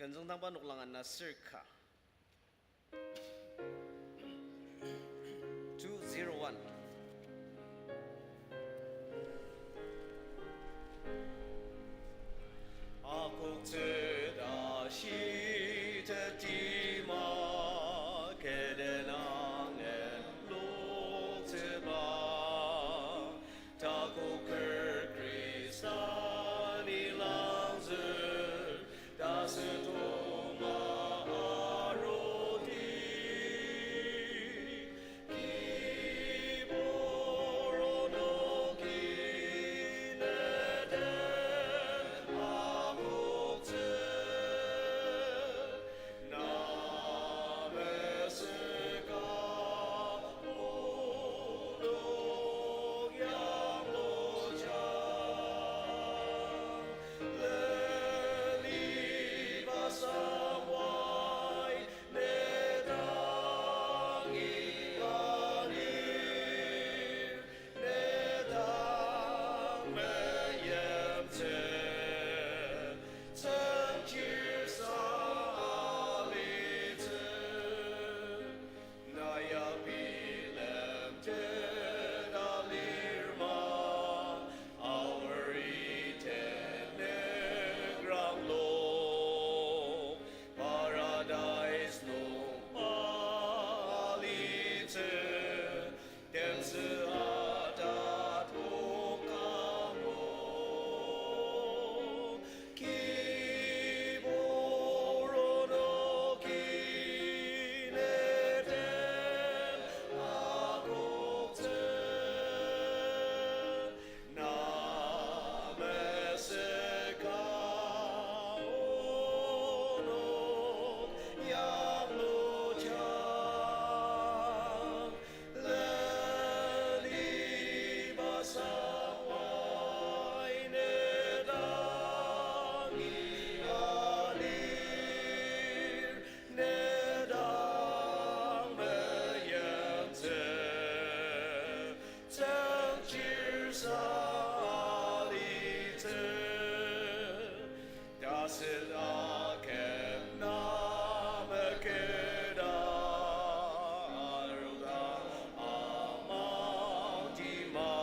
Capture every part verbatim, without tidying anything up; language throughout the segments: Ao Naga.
Ken züngdangba noklang ana sür ka. Two zero one. Akoktsü ta shitetima keden angen loktsüba. Takoker Khrista ni langzü, tasü toma aroti. Kibur onoki neden akoktsü. Na mesüka onok yangluja, leliba samai ne dangi anir. Ne dang meyimtsü, tsüngchir sa alitsü. Na ya bilemtet alir ma, aor iten nekranglo. Paradise nung pa alitsü, Temsü atat okamo, kibur onoki ne den akoktsü. Na mesüka onok yangluja, leliba samai ne dangi anir. Ne dang meyimtsü, tsüngchir sa alitsü. Tasü aken na meketa, arudang amang tima.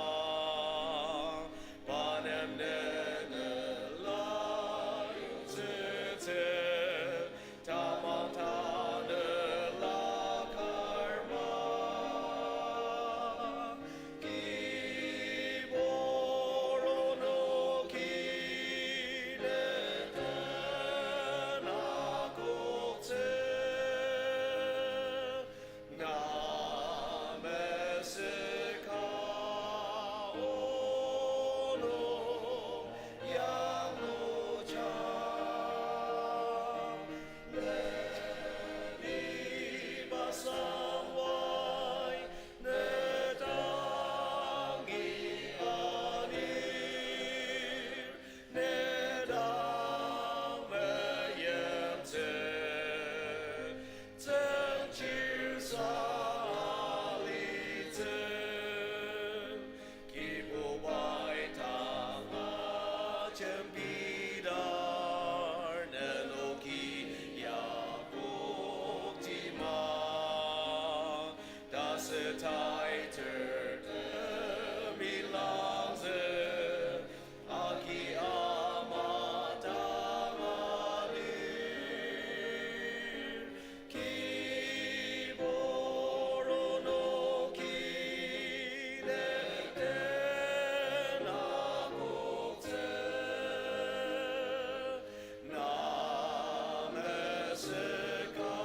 Pa nem ne nela yongzütsü, tamang tanela karma. Kibur onoki ne den akoktsü. Na mesüka onok yangluja, leliba samai ne dangi anir. Ne dang meyimtsü, tsüngchir sa alitsü. Kibubai tanga jembidar, nenoki yakok tima. Tasü taiter temi langzü, aki ama tanga lir. Kibur onoki ne den akoktsü. Na mesüka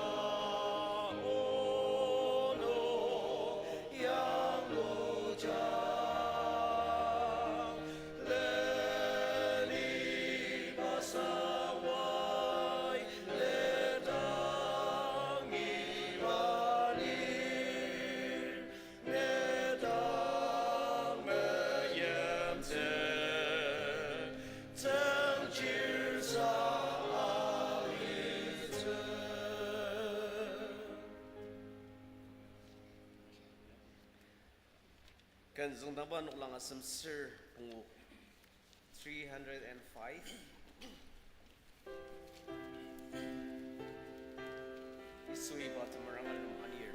onok yangluja, leliba samai ne dangi anir. Ne dang meyimtsü, tsüngchir sa alitsü. Ken züngdangba noklang asem sür pungu three hundred and five. Sui ba temeranga nem anir.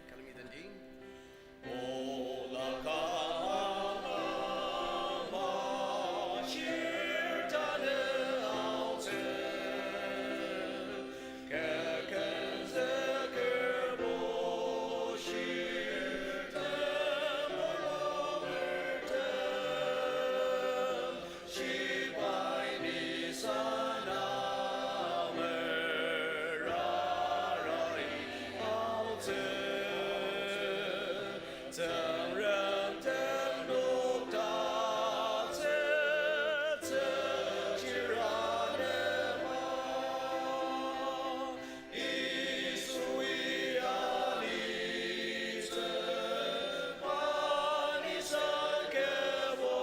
Kalemi dending. Ola kanga mashir tane aotsü, kekenzüker bushir temulung mertem. Shibai ni sanamer arai aotsü, Tsüngrem tenok tatsütsü chirane ma. Yisui alitsü, pani sankevo,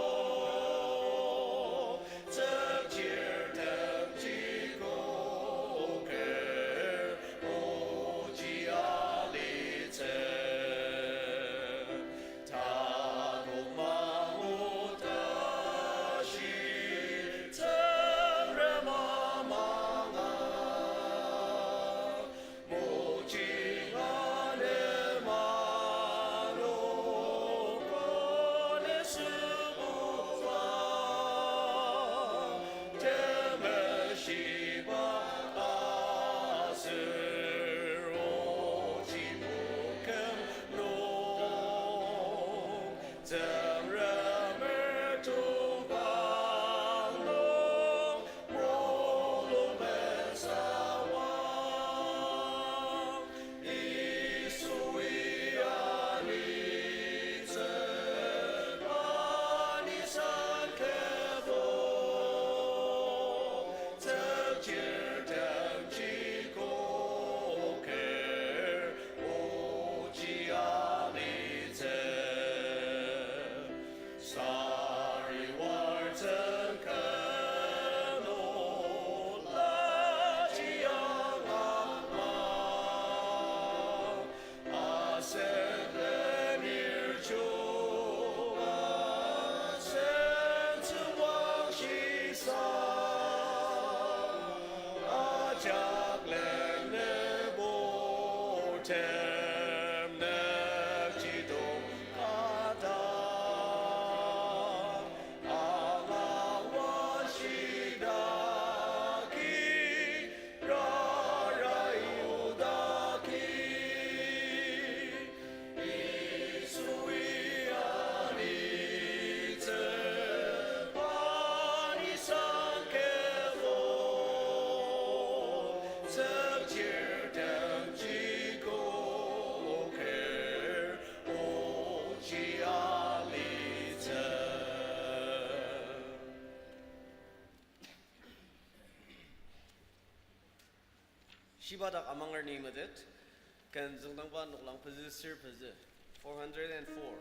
tsükchir temji koker, ochi alitsü. Takok mangu tashi Tsüngrem amanga, mojing anema nokone sübuba, temeshiba aser ochi puküm nung, Tsüngremer tongpang nung, mulung bensawa. Yisui alitsü, pani sankevo, tsükchir temji koker, ochi alitsü. Sari wartseng keno laji angama, asen lenir chuba sentsüwang shisa, ajak lenir bortem nükjidong ata. Alawa shidaki, rarai udaki, Yisui alitsü, pani sankevo, tsükchir temji koker, ochi alitsü. Shiba dak amanger ni metet, ken züngdangba noklang pezü ser pezü, four hundred and four.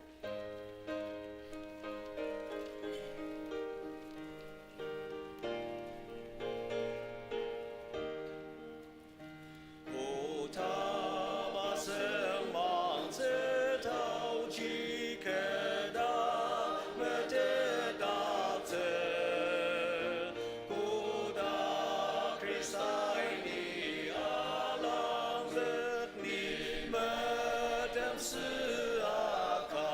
Kotaba sengmangtsü taoji keta metetdaktsü, koda Khristai ni alangzük ni metem süaka.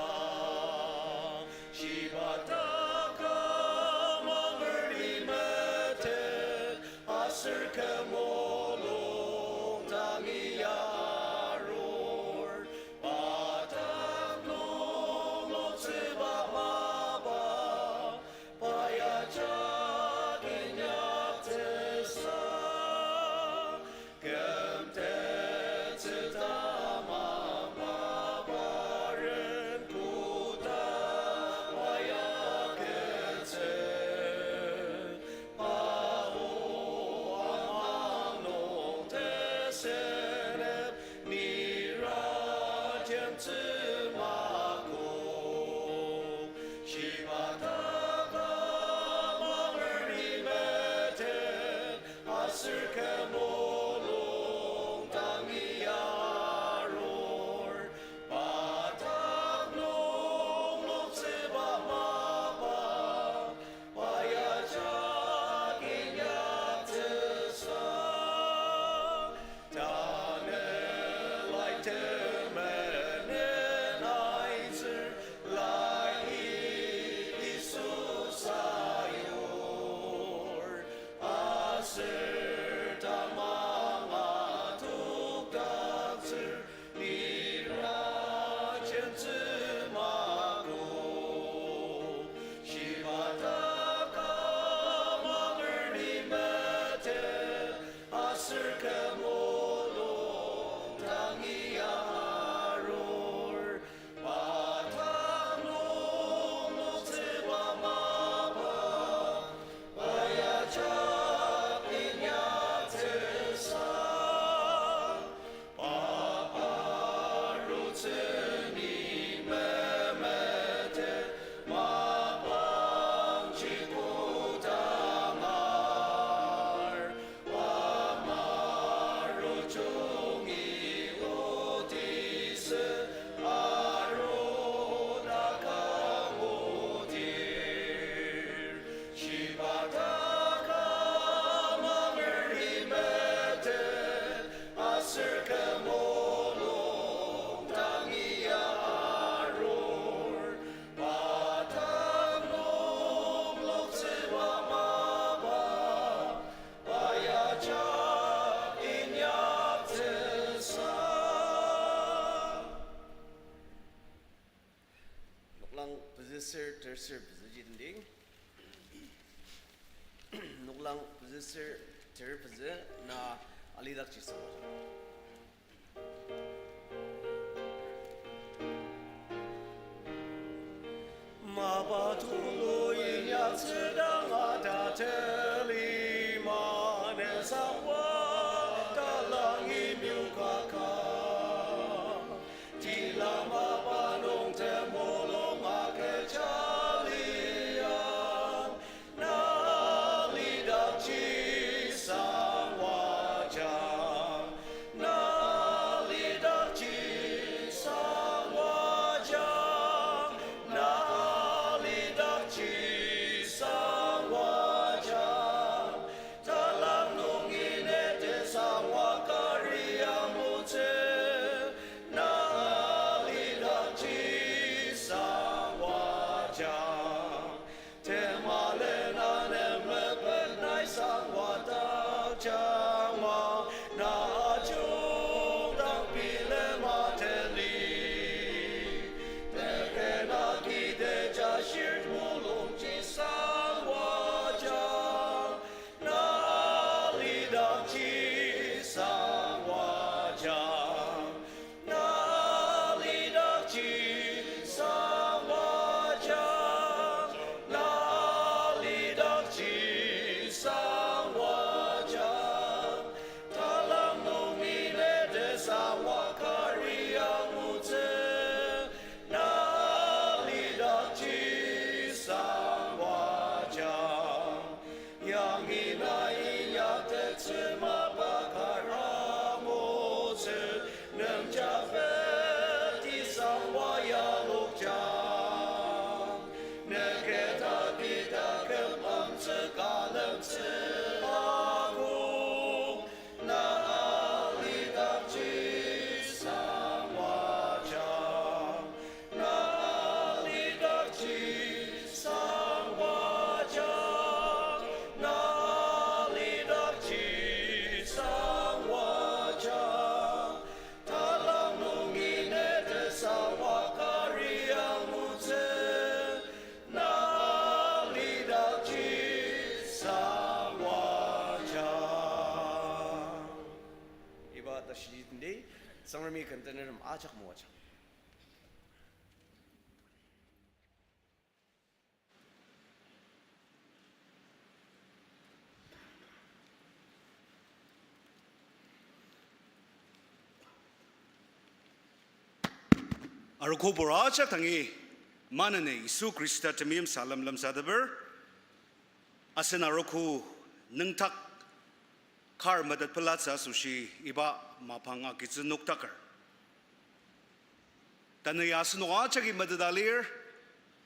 Ter ser pezü jidending. Noklang pezü ser ter pezü na alidakji sangwa. Mapa tulu inyatsü dang ata teli ma ne sangwa talang imyukaka. Tila mapa nung temulung akecha liang, na lidakji sangwa jang. Na lidakji sangwa jang. Na lidakji sangwa jang. Talang nungi ne tesangwa kari angutsü. Na lidakji sangwa jang. Temalen anemepet nai sangwa dakjangma, na ajung dang bilema teli. Teken agi teja shir mulungji sangwa jang. Na lidakji sangwa jang. Na lidakji sangwa jang. Na lidakji sangwa jang. Talang nungi ne tesangwa kari angutsü. Na lidakji sangwa jang. Yangi na inyaktettsü mapa kar angutsü, nem japeti sangwa yalokjang. Ne ketaki taküm amtsü kalemtsü akok. Na lidakji sangwa jang. Na lidakji sangwa jang. Na lidakji sangwa jang. Talang nungi ne tesangwa kari angutsü. Na lidakji sangwa jang. Iba tashi jidending, Tsüngremi ken tenertem ajak moajang. Arogo pur ajak dangi, maneni Yisu Khrista temeim salem lemsateper, asen arogo nüngdak kar metet pelatsü asoshi iba mapang agitsü nokdaker. Tanü ya asenok ajaki meteta lir,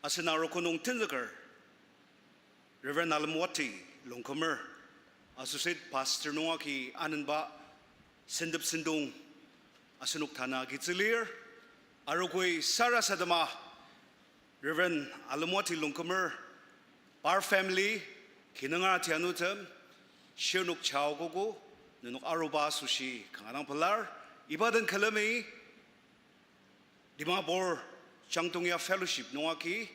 asen arogo nung tenzüker, Reverend Alemwati Longkumer, Associate Pastor nung agi anenba sentep sentong asenok tanü agitsü lir, arogoi sarasadema, Reverend Alemwati Longkumer, par family, kinunger atianutem, shirnok chaogogo, nenok aruba asoshi kanga dang pelar, iba den külemi, Dimapur Changtongya Fellowship nung agi,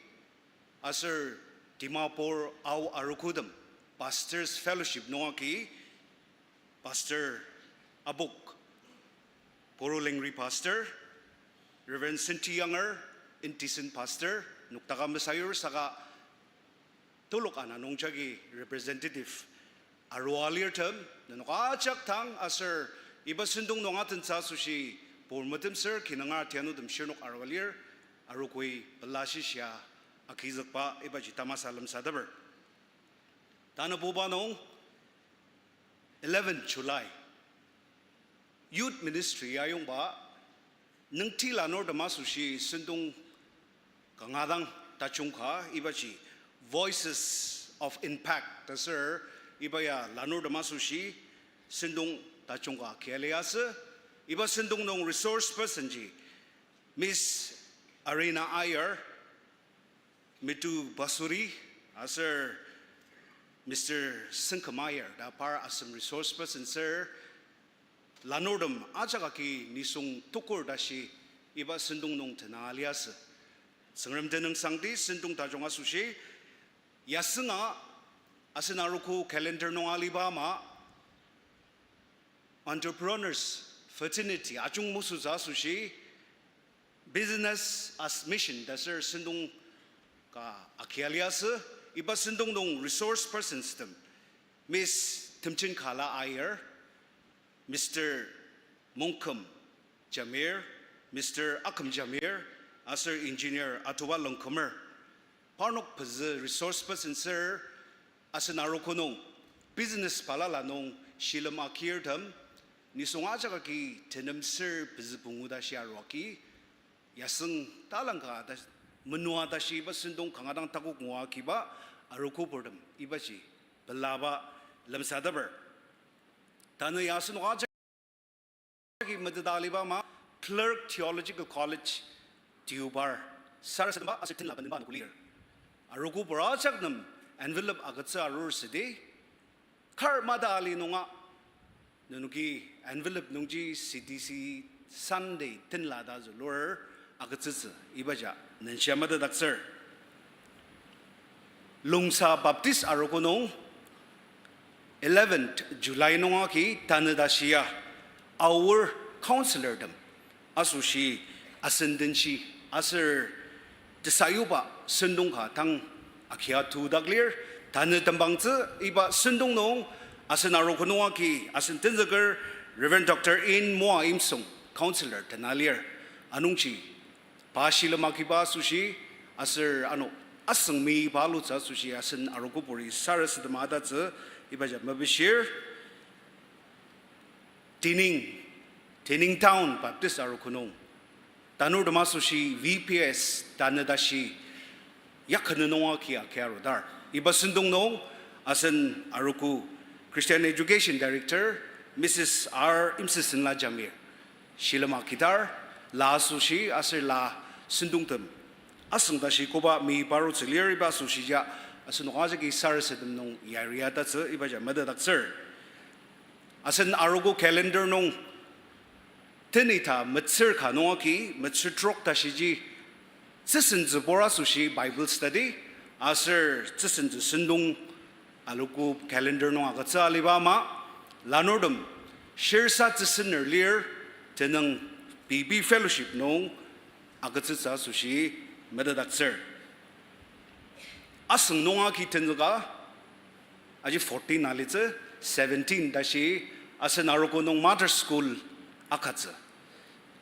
aser Dimapur Ao Arogotem Pastors Fellowship nung agi, Pastor Abok, Poro Lengri Pastor, Reverend Senti Younger, Intison Pastor, nokdaka mesayur saka telok ana nungjagi representative arua alirtem, nenok ajak dang aser iba sentong nung atentsü asoshi pur metemsür kinunger atianutem shirnok arua lir, arogoi pela shishia agizükba ibaji tamasa lemsateper. Tanabuba nung, eleven July, Youth Ministry ayongba, nüngti lanurtem asoshi sentong kanga dang tajung ka ibaji Voices of Impact ta aser iba ya lanurtem asoshi sentong tajung ka kia liasü. Iba sentong nung resource person ji Miss Arena Aier, Mitu Basuri, aser Mister Sengkem Aier ta par asem resource person ser, lanurtem ajak agi nisung tukur tashi iba sentong nung tena liasü. Tsüngrem tenüngsangdi sentong tajung asoshi, yasünga asen arogo calendar nung aliba ama, entrepreneurs fraternity ajung mesütsü asoshi, business as mission ta ser sentong ka akia liasü, iba sentong nung resource persons tem, Miss Temchen Kala Aier, Mister Mongküm Jamir, Mister Aküm Jamir, aser Engineer Atuba Longkümer. Parnok pezü resource person ser asen arogo nung business balala nung shilem akirtem, nisung ajak agi tenem ser pezü pungu tashi aru agi, yasüng talangka ta, menua tashi iba sentong kanga dang takok ngua agiba arogo purtem ibaji pelaba lemsateper. Tanü ya asenok ajak agi meteta aliba ama Clark Theological College, Deobar, sarasademba aser tenla bendenba anogo lir. Arogo pur ajak nem envelope agütsü arur südi, kar mada ali nunga, nenoki envelope nungji C D C Sunday tenla ta zülur agütsütsü ibaji nenshia metetdaktsür. Longsa Baptist arogo nung eleventh July nung agi tanü tashi ya Aor councillor tem asoshi asen denshi aser tesayuba sentong ka tang akia tudak lir. Tanü tembangtsü iba sentong nung asen arogo nung agi asen tenzüker Reverend Doctor In Moa Imsung, councillor tena lir. Anungji pa shilem agiba asoshi aser ano asüngmi pa alutsü asoshi asen arogo puri sarasadema atatsü ibaji mepishir. Tening, Tening Town Baptist arogo nung tanurtem asoshi V P S tanü tashi yakenu nung agi akia arudar. Iba sentong nung asen arogo Christian Education Director Missus R Imsisenla Jamir shilem agidar, la asoshi aser la sentongtem asüng tashi koba mi parutsü lir iba asoshi ya asenok ajaki sarasadem nung yaria tatsü ibaji metetdaktsür. Asen arogo calendar nung teni ta metsür ka nung agi metsür trok tashiji tsüsentsü pur asoshi Bible study aser tsüsentsü sentong arogo calendar nung agütsü aliba ama, lanurtem shirsa tsüsener lir tenüng B B fellowship nung agütsütsü asoshi metetdaktsür. Asüng nung agi tenzüka aji fourteen alitsü, seventeen tashi asen arogo nung Mother School akatsü.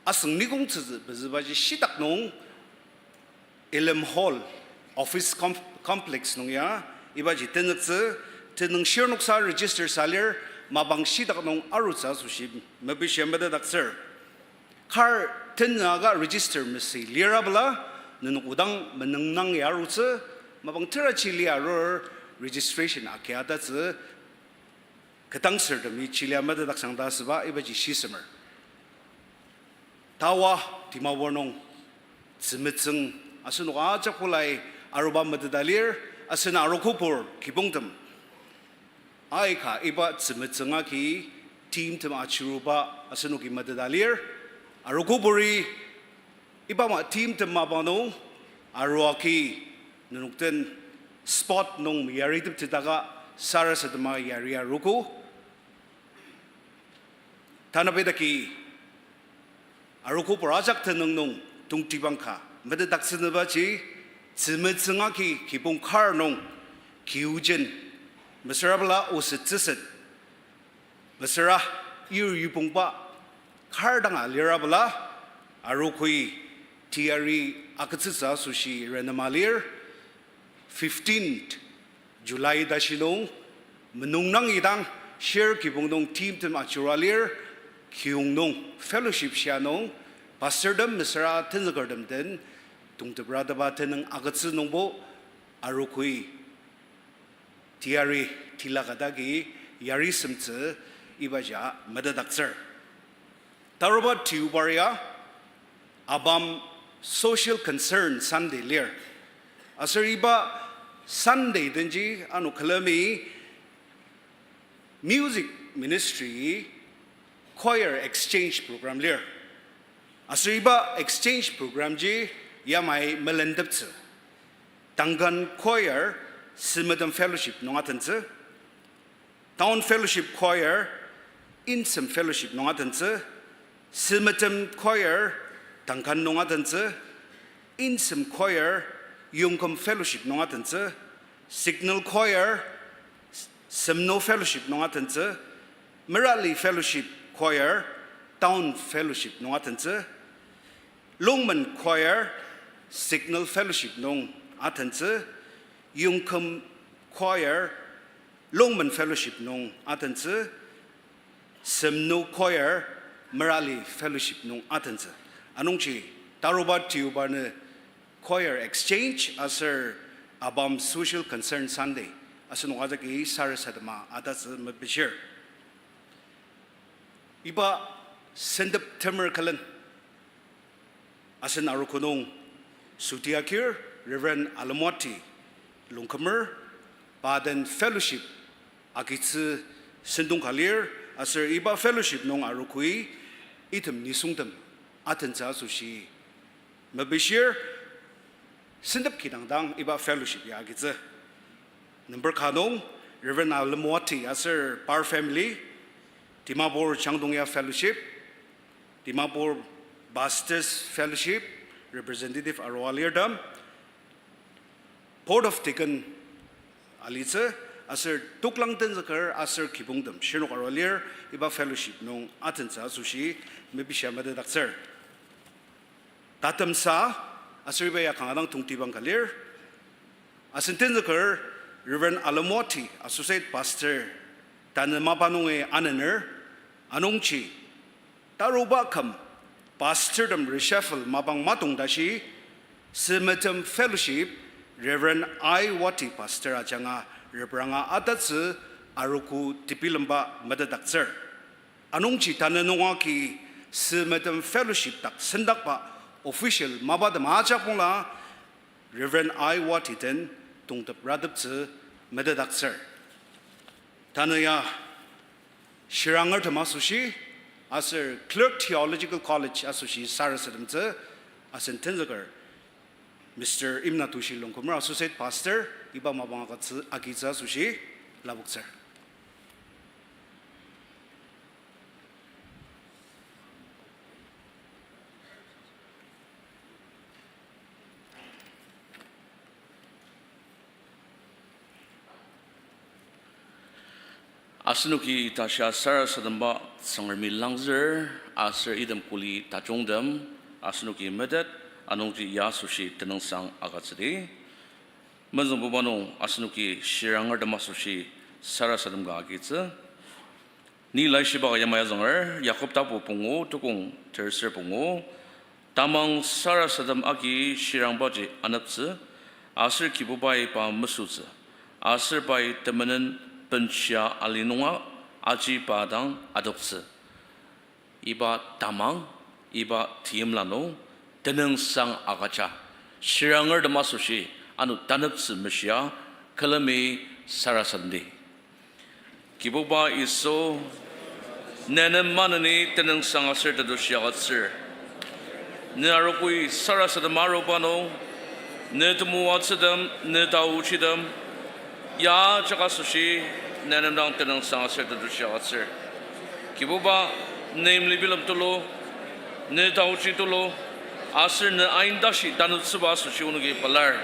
Asüng nikong tsütsü pezübaji shitak nung Elam Hall Office Com-, Complex nung ya ibaji tenzüktsü, tenüng shirnoksa register sa lir, mapang shitak nung arutsü asoshi mepishia metetdaktsür. Kar tenüaka register masü lirabela, nenok odang menüngnang ya arutsü, mapang terachi lia arur registration akia tatsü, ketdangsürtemi chilia metetdaksang ta asüba ibaji shisemer. Tawa Dimapur nung tzümetsüng asenok ajak bulai aruba meteta lir, asen arogopur kibongtem aika iba tzümetsüng agi timtem achiruba asenoki meteta lir. Arogopuri iba ama timtem mapang nung aruagi nenok den spot nung meyariteptetaka sarasadema yari arogo. Tanabidagi arogopur ajak tenüng nung tongtibang ka metetdaktsünübaji, tzümetsüng agi kibong kar nung kiujen, mesüra bela osettsüset, mesüra yir yipongba kar danga lira bela, arogoi teyari agütsütsü asoshi renema lir. Fifteenth July tashi nung, menung nang idang shir kibong nung timtem achira lir, kiyong nung fellowship shia nung, pastortem mesüra tenzükertem den tongteprateba tenüng agütsü nungbo, arogoi teyari tilakadagi yari semtsü ibaji metetdaktsür. Taruba Deobar ya ABAM Social Concern Sunday lir. Aser iba Sunday denji ano külemi music ministry choir exchange program lir. Aser iba exchange program ji yamai melenteptsü. Duncan Choir, Sümetem Fellowship nung atentsü. Town Fellowship Choir, Insem Fellowship nung atentsü. Sümetem Choir, Duncan nung atentsü. Insem Choir, Yongkum Fellowship nung atentsü. Signal Choir, Semno Fellowship nung atentsü. Merali Fellowship Choir, Town Fellowship nung atentsü. Lungmen Choir, Signal Fellowship nung atentsü. Yongkum Choir, Lungmen Fellowship nung atentsü. Semno Choir, Merali Fellowship nung atentsü. Anungji taruba tiuba nü choir exchange aser ABAM Social Concern Sunday asenok ajaki sarasadema atatsü mepishir. Iba sentep temer külen asen arogo nung sütiakir Reverend Alemwati Longkümer, pa den fellowship agitsü sentong ka lir, aser iba fellowship nung arogoi item nisungtem atentsü asoshi mepishir, sentep kidang dang iba fellowship ya agitsü. Number ka nung, Reverend Alemwati aser par family, Dimapur Changdongya Fellowship, Dimapur Pastors Fellowship, representative arua lirtem, Board of Deacon alitsü, aser toklang tenzüker aser kibongtem shirnok arua lir, iba fellowship nung atentsü asoshi mepishia metetdaktsür. Tatemsa, aser iba ya kanga dang tongtibang ka lir. Asen tenzüker Reverend Alemwati, Associate Pastor, tanü mapa nungi anener, anungji taruba küm pastortem reshuffle mapang matong tashi, Sümetem Fellowship, Reverend Aiwati Pastor ajanga repranga atatsü arogo tebilemba metetdaktsür. Anungji tanü nunga ki Sümetem Fellowship dak sendakba official mapatem ajak pongla Reverend Aiwati den tongtep rateptsü metetdaktsür. Tanü ya shirangertem asoshi, aser Clark Theological College asoshi sarasademtsü, asen tenzüker Mister Imnatoshi Longkümer, Associate Pastor, iba mapang agütsü, agitsü asoshi lapoktsür. Asenoki tashi sarasademba Tsüngremi langzür, aser item kuli tajungtem, asenoki metet, anungji ya asoshi tenüngsang agütsüdi. Mezüngbuba nung asenoki shirangertem asoshi sarasadem ka agitsü. Ni laishiba ka yamai azünger, Yakob tapu pungu, tukong terser pungu, tamang sarasadem agi shirangbaji aneptsü, aser Kibubai pa mesütsü, aser pai temenen benshia ali nunga aji pa dang adoktsü. Iba tamang, iba teimla nung tenüngsang agüja, shirangertem asoshi ano taneptsü meshia külemi sarasademdi. Kibuba Yisu, ne nem maneni tenüngsang aser tetushi agütsür. Ne arogoi sarasadem aruba nung, ne temoatsütem, ne taochitem, ya ajak asoshi ne nem dang tenüngsang aser tetushi agütsür. Kibuba, ne imlibilem tulu, ne taochi tulu, aser ne ain tashi taneptsüba asoshi onoki pelar.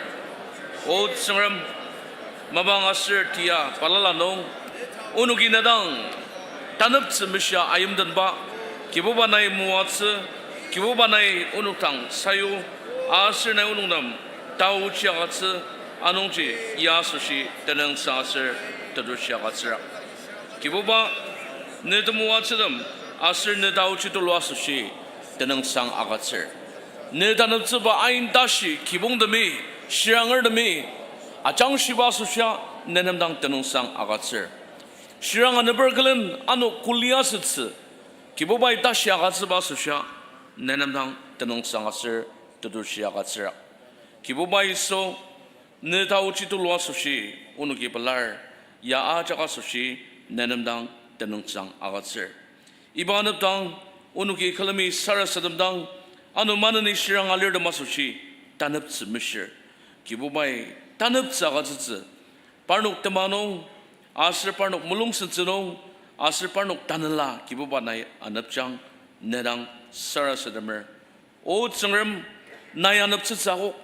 O Tsüngrem, mapang aser tia balala nung, onoki ne dang taneptsü meshia ayimdenba, Kibuba nai moatsü, Kibuba nai onok dang sayu, aser nai onok nem taochi agütsü, anungji ya asoshi tenüngsang aser tetushi agütsüra. Kibuba, ne temoatsütem aser ne taochi tulu asoshi tenüngsang agütsür. Ne taneptsüba ain tashi kibongtemi, shirangertemi ajangshiba asoshia ne nem dang tenüngsang agütsür. Shirang aneper külen ano kuli asütsü, Kibubai tashi agütsüba asoshia ne nem dang tenüngsang aser tetushi agütsüra. Kibuba Yisu, ne taochi tulu asoshi onoki pelar, ya ajak asoshi ne nem dang tenüngsang agütsür. Iba anepdang, onoki külemi sarasademdang, ano maneni shirang alirtem asoshi taneptsü mishir. Kibubai taneptsü agütsütsü. Parnok tema nung, aser parnok mulung sentsü nung, aser parnok tanela Kibuba nai anepjang, ne dang sarasademer. O Tsüngrem, nai aneptsütsü akok,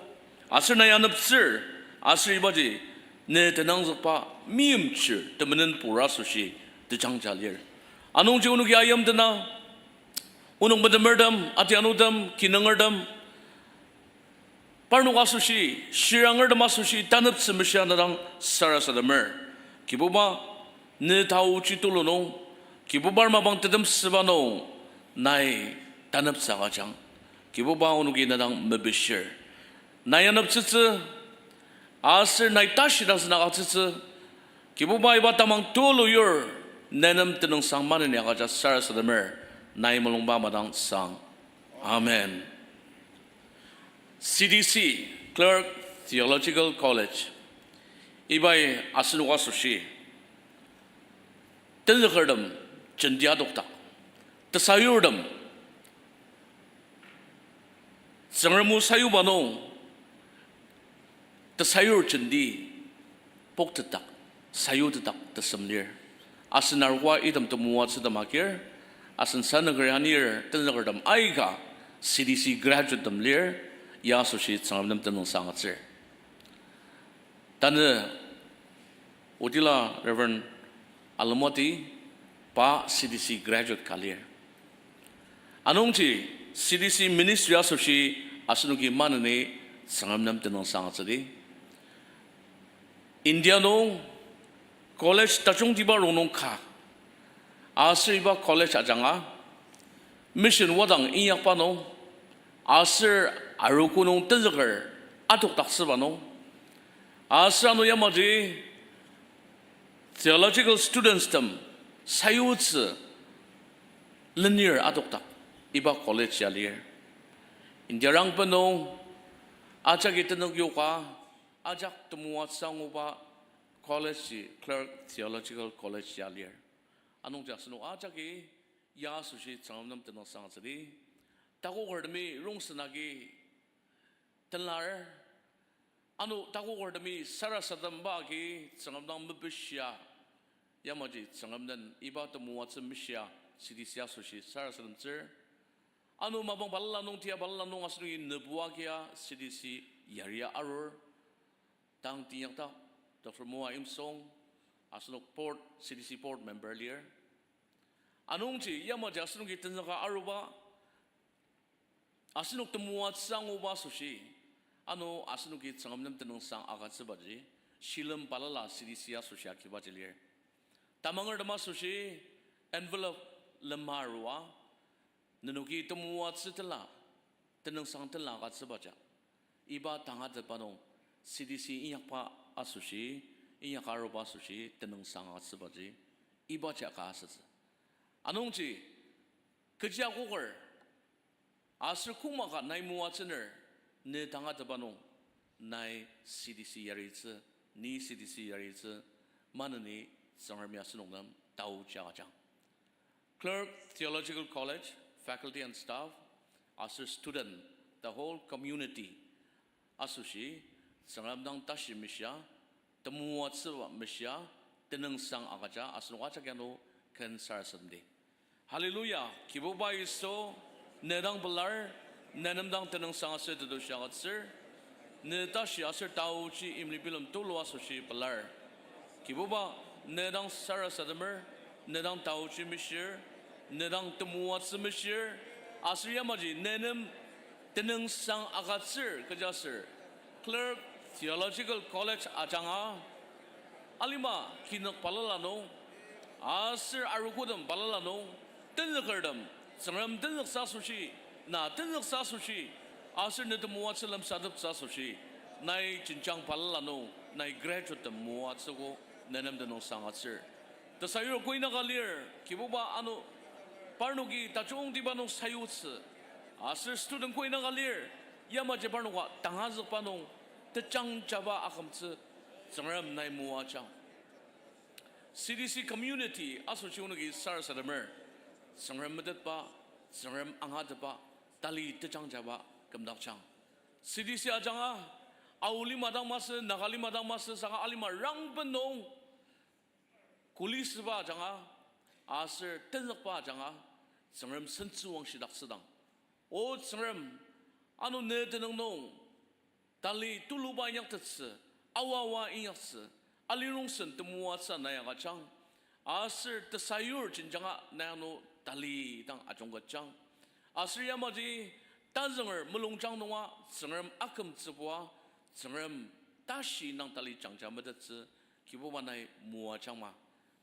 aser nai aneptsür, aser ibaji ne tenangzükba meimchir temenenpur asoshi tejangja lir. Anungji onoki ayimdena, onok metemertem, atianutem, kinungertem, parnok asoshi, shirangertem asoshi taneptsü mishia ne dang sarasademer. Kibuba, ne taochi tulu nung, Kibubar mapang tetemsüba nung, nai taneptsü agüjang. Kibuba, onoki ne dang mepishir. Nai aneptsütsü, aser nai tashi tasen agütsütsü, Kibuba, iba tamang tulu yur, ne nem tenüngsang maneni agüja sarasademer, nai mulungba madang sang. Amen. C T C, Clark Theological College, ibai asenok asoshi tenzükertem jenti adokdak, tesayurtem, Tsüngrem o sayuba nung, tesayur jenti poktetdak, sayutetdak tesem lir. Asen arogo item temoatsütem agir, asen sanüker anir tenzükertem aika C D C graduatetem lir, ya asoshi Tsüngrem nem tenüngsang agütsür. Tanü otila Reverend Alemoti, pa C D C graduate ka lir. Anungji C D C ministry asoshi asenoki maneni Tsüngrem nem tenüngsang agütsüdi. India nung college tajungtiba rongnung ka, aser iba college ajanga mission wadang inyakba nung, aser arogo nung tenzüker adokdaktsüba nung, aser ano yamaji theological studentstem sayutsü lenir adokdak iba college ya lir. India rangben nung ajaki tenük yoka ajak temoatsü anguba college ji Clark Theological College ya lir. Anungji asenok ajaki ya asoshi Tsüngrem nem tenüngsang agütsüdi. Takokertemi rongsen agi tenlar, ano takokertemi sarasademba agi Tsüngrem dang mepishia, yamaji Tsüngrem den iba temoatsü mishia, C D C asoshi sarasademtsür. Ano mapang balala nung, tia balala nung asenoki nübua kia C D C yaria arur. Tang teinyakdak Doctor Moa Imsong, asenok board, C D C board member lir. Anungji yamaji asenoki tenzüka aruba, asenok temoatsü anguba asoshi, ano asenoki Tsüngrem nem tenüngsang agütsübaji, shilem balala C D C asoshi agibaji lir. Tamangertem asoshi envelope lema arua, nenoki temoatsü tela, tenüngsang tela agütsübaja, iba tangatetba nung C D C inyakba asoshi, inyaka aruba asoshi tenüngsang agütsübaji, ibaji ka asütsü. Anungji, kechi akoker, aser koma ka nai moatsüner, ne tangatetba nung, nai C D C yaritsü, ni C D C yaritsü, maneni Tsüngremi asenok nem taochi agüjang. Clark Theological College, faculty and staff, aser student, the whole community asoshi, Tsüngrem dang tashi mishia, temoatsüba mishia, tenüngsang agüja asenok ajak ano ken sarasademdi. Hallelujah, Kibuba Yisu, ne dang pelar, ne nem dang tenüngsang aser tetushi agütsür, ne tashi aser taochi imlibilem tulu asoshi pelar. Kibuba, ne dang sarasademer, ne dang taochi mishir, ne dang temoatsü mishir, aser yamaji ne nem tenüngsang agütsür kechiaser Clark Theological College ajanga alima kinük balala nung, aser arogotem balala nung, tenzükertem, Tsüngrem tenzüktsü asoshi, na tenzüktsü asoshi, aser ne temoatsü lemsateptsü asoshi, nai jenjang balala nung, nai graduatetem moatsüogo, ne nem tenüngsang agütsür. Tesayur koinaka lir, Kibuba ano parnoki tajungtiba nung sayutsü, aser student koinaka lir, yamaji parnoka tangazükba nung tejangjaba akümtsü, Tsüngrem nai moajang. C D C community asoshi onoki sarasademer, Tsüngrem metetba, Tsüngrem angateba, tali tejangjaba kümdakjang. C D C ajanga, Ao lima dang masü, Naga lima dang masü, saka alima rangben nung, kuli süba ajanga, aser tenzükba ajanga, Tsüngrem sentsüwangshidaktsüdang. O Tsüngrem, ano ne tenüng nung, tali tuluba inyaktettsü, aoa aoa inyaktsü, alirongsen temoatsü nai agüjang, aser tesayur jenjanga nai ano tali dang ajungketjang. Aser yamaji tazünger mulungjang nunga Tsüngrem akümtsübua, Tsüngrem tashi nang tali jangja metettsü, Kibuba nai moajangma.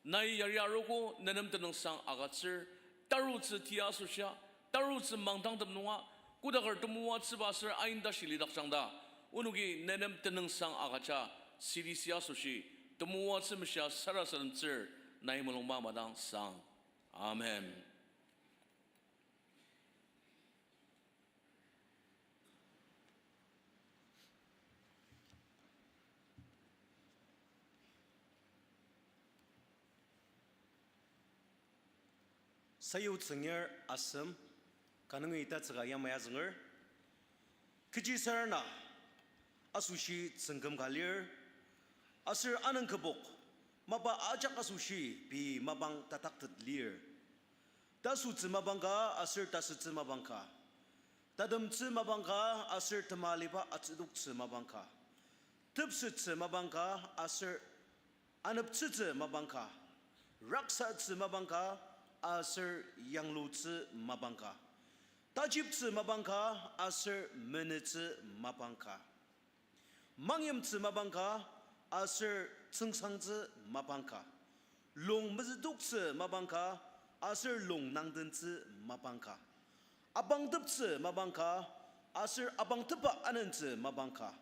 Nai yari arogo nenem tenüngsang agütsür, tarutsü tia asoshia, tarutsü mangdangtem nunga, kodaker temoatsüba aser ain tashi lidakjang ta, onoki nenem tenüngsang agüja, C D C asoshi, temoatsü meshia sarasademtsür, nai mulungba madang sang. Amen. Sayutsüngir asem, kanungi tatsüka yamai azünger. Kechi sarena asoshi tsüngküm ka lir, aser anüng kübok mapa ajak asoshi pei mapang tataktet lir. Tasütsü mapang ka aser tasütsü mapang ka, tatemtsü mapang ka aser temaliba atsütoktsü mapang ka, tepsettsü mapang ka aser aneptsütsü mapang ka, raksatsü mapang ka aser yanglutsü mapang ka, tajiptsü mapang ka aser menütsü mapang ka, mangyimtsü mapang ka aser tsüngsangtsü mapang ka, lung mezütoktsü mapang ka aser lung nangdentsü mapang ka, abangteptsü mapang ka aser abangtepa anentsü mapang ka,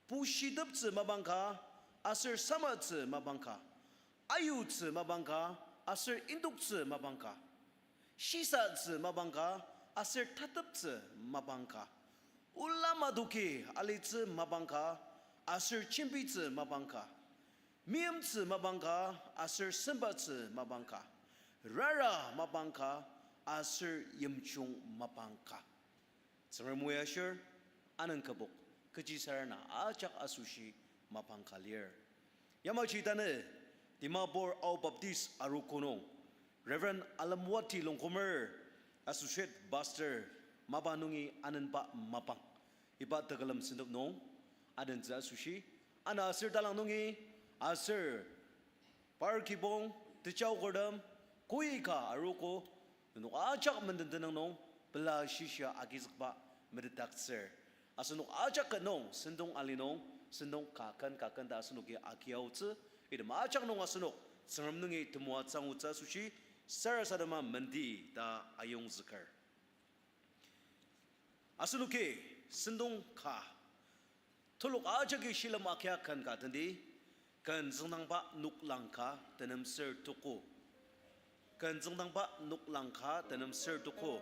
pushiteptsü mapang ka aser samatsü mapang ka, ayutsü mapang ka aser indoktsü mapang ka, shisatsü mapang ka aser tateptsü mapang ka, ola madoki alitsü mapang ka aser jembitsü mapang ka, meimtsü mapang ka aser sembatsü mapang ka, rara mapang ka aser yimjung mapang ka. Tsüngrem o ya ashir, anüng kübok, kechi sarena ajak asoshi mapang ka lir. Yamaji tanü, Dimapur Ao Baptist Arogo nung, Reverend Alemwati Longkumer, Associate Pastor, mapa nungi anenba mapang, iba tekülem sentep nung, anentsü asoshi, ana aser talang nungi, aser par kibong, tejaokertem, koika arogo, nenok ajak menden tenüng nung, pela shishia agizükba metetdaktsür. Asenok ajak ket nung, sentong ali nung, sentong kaken kaken ta asenoki agiaotsü, item ajak nung asenok, Tsüngrem nungi temoatsü angutsü asoshi, sarasadema mendi ta ayongzüker. Asenoki sentong ka, telok ajaki shilem agia ken ka tendi, ken züngdangba noklang ka tenem ser tuko. Ken züngdangba noklang ka tenem ser tuko.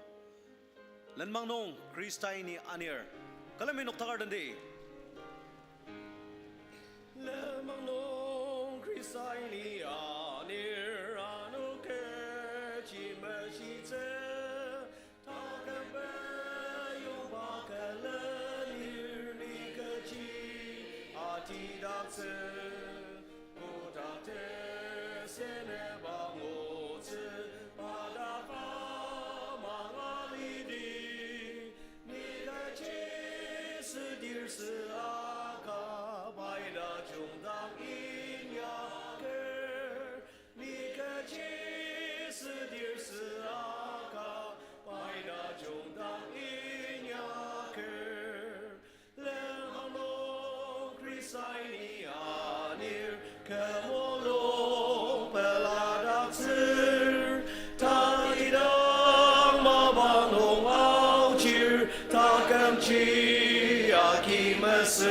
Lenmang nung Khrista ini anir, külemi noktakar tendi. Lenmang nung Khrista ini anir, ano kechi meshitsü, taküm peyongba külen lir, ni kechi atidaktsü, kotak tesenep angutsü, pa dak amang alidi, ni kechi südir süaka, pai tajung dang inyaker, ni kechi südir süaka, pai tajung dang inyaker. Lenmang nung Khrista ini anir, kü mulung peladaktsür, tatidang mapang nung aochir, takümji agi mesü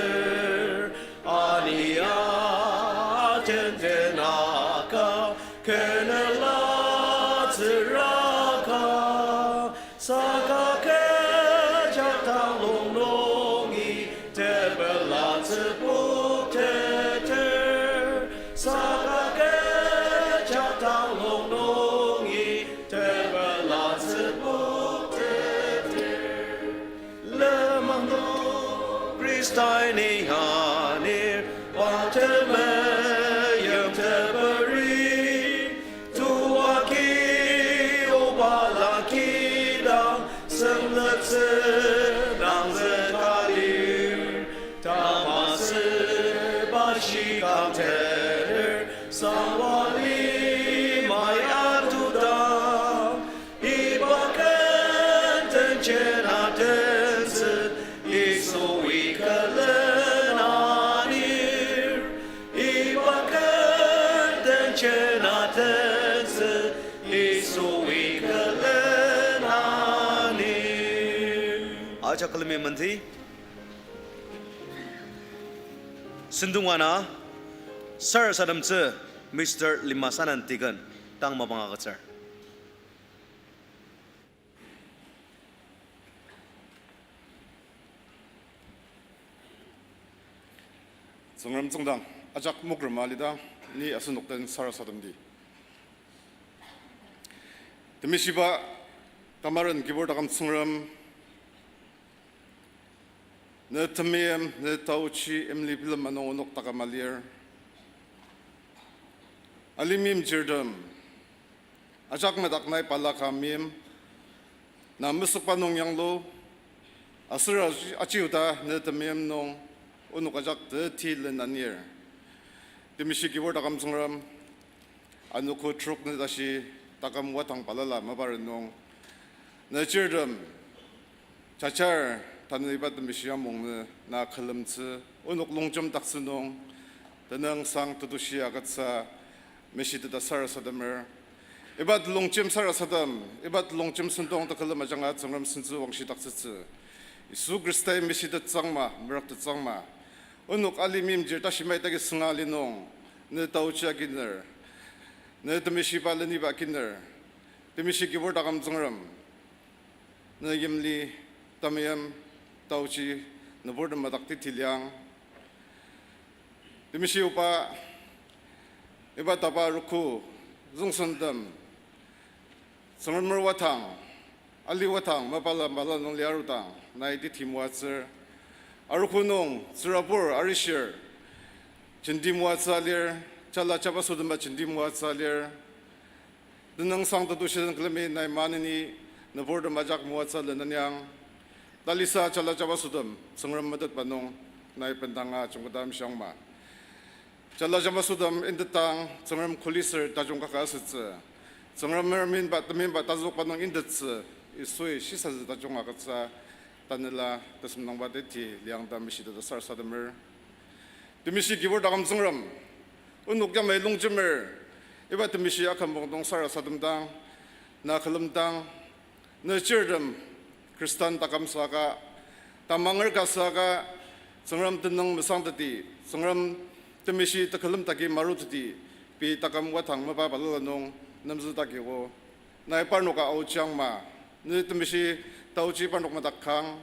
Sangwali mai atudang, iba ken tenjen atentsü, Yisui külen anir. Iba ken tenjen atentsü, Yisui külen anir. Ajak külemi menti. Sentong ana, sarasademtsü Mister Limasanan Tiken, tang mapang agütsür. Tsüngrem tsüngdang, ajak mokrema alidang, ni asenok den sarasademdi. Temeshiba, tamaren kibur taküm Tsüngrem, ne temeim, ne taochi, imli bilema nung onok taküm alir. Alima meimchirtem, ajak medak nai balaka meim, na mesükba nung yanglu, aser aji-, ajiuta ne temeim nung onok ajak teti len anir. Temeshi kibur taküm Tsüngrem, anogo trok ne tashi taküm wadang balala maparen nung, ne chirtem, jajar, tanü iba temeshi amung nü na külemtsü, onok longjemdaktsü nung, tenüngsang tetushi agütsü, meshiteta sarasademer. Iba telongjem sarasadem, iba telongjem sentong tekülem ajanga Tsüngrem sentsü wangshidaktsütsü. Yisu Khristai meshitettsüangma, merüktettsüangma. Onok alima meimchir tashi mai tagi sünga ali nung, ne taochi akiner, ne temeshiba leniba akiner, temeshi kibur taküm Tsüngrem, ne yimli, temeim, taochi, nüburtem madak teti liang. Temeshi oba, iba tapa arogo, züngsentem, Tsüngremer wadang, ali wadang, mapala mala nung liarudang, nai teti moatsür. Arogo nung, tsürabur, arishir, jenti moatsü alir, jala jabasotemba jenti moatsü alir. Tenüngsang tetushi den külemi nai maneni nüburtem ajak moatsü lenaniang. Talisa jala jabasotem, Tsüngrem metetba nung, nai bendanga jungketa amshiangma. Jala jabasotem intetang, Tsüngrem kuliser tajung kaka asütsü. Tsüngremer minba, teminba tazükba nung intettsü, Yisui shisatsü tajung agütsü, tanela tesemdangba teti liang ta meshiteta sarasademer. Temeshi kibur taküm Tsüngrem, onok yamai longjemer, iba temeshi akümbong nung sarasademdang, na külemdang, ne chirtem Khristan taküm saka, tamanger ka saka, Tsüngrem tenüng mesangteti, Tsüngrem temeshi tekülem taki maruteti, pei taküm wadang mapa balala nung nemzü takio. Nai parnoka aochiangma, ne temeshi taochi parnok medakkang.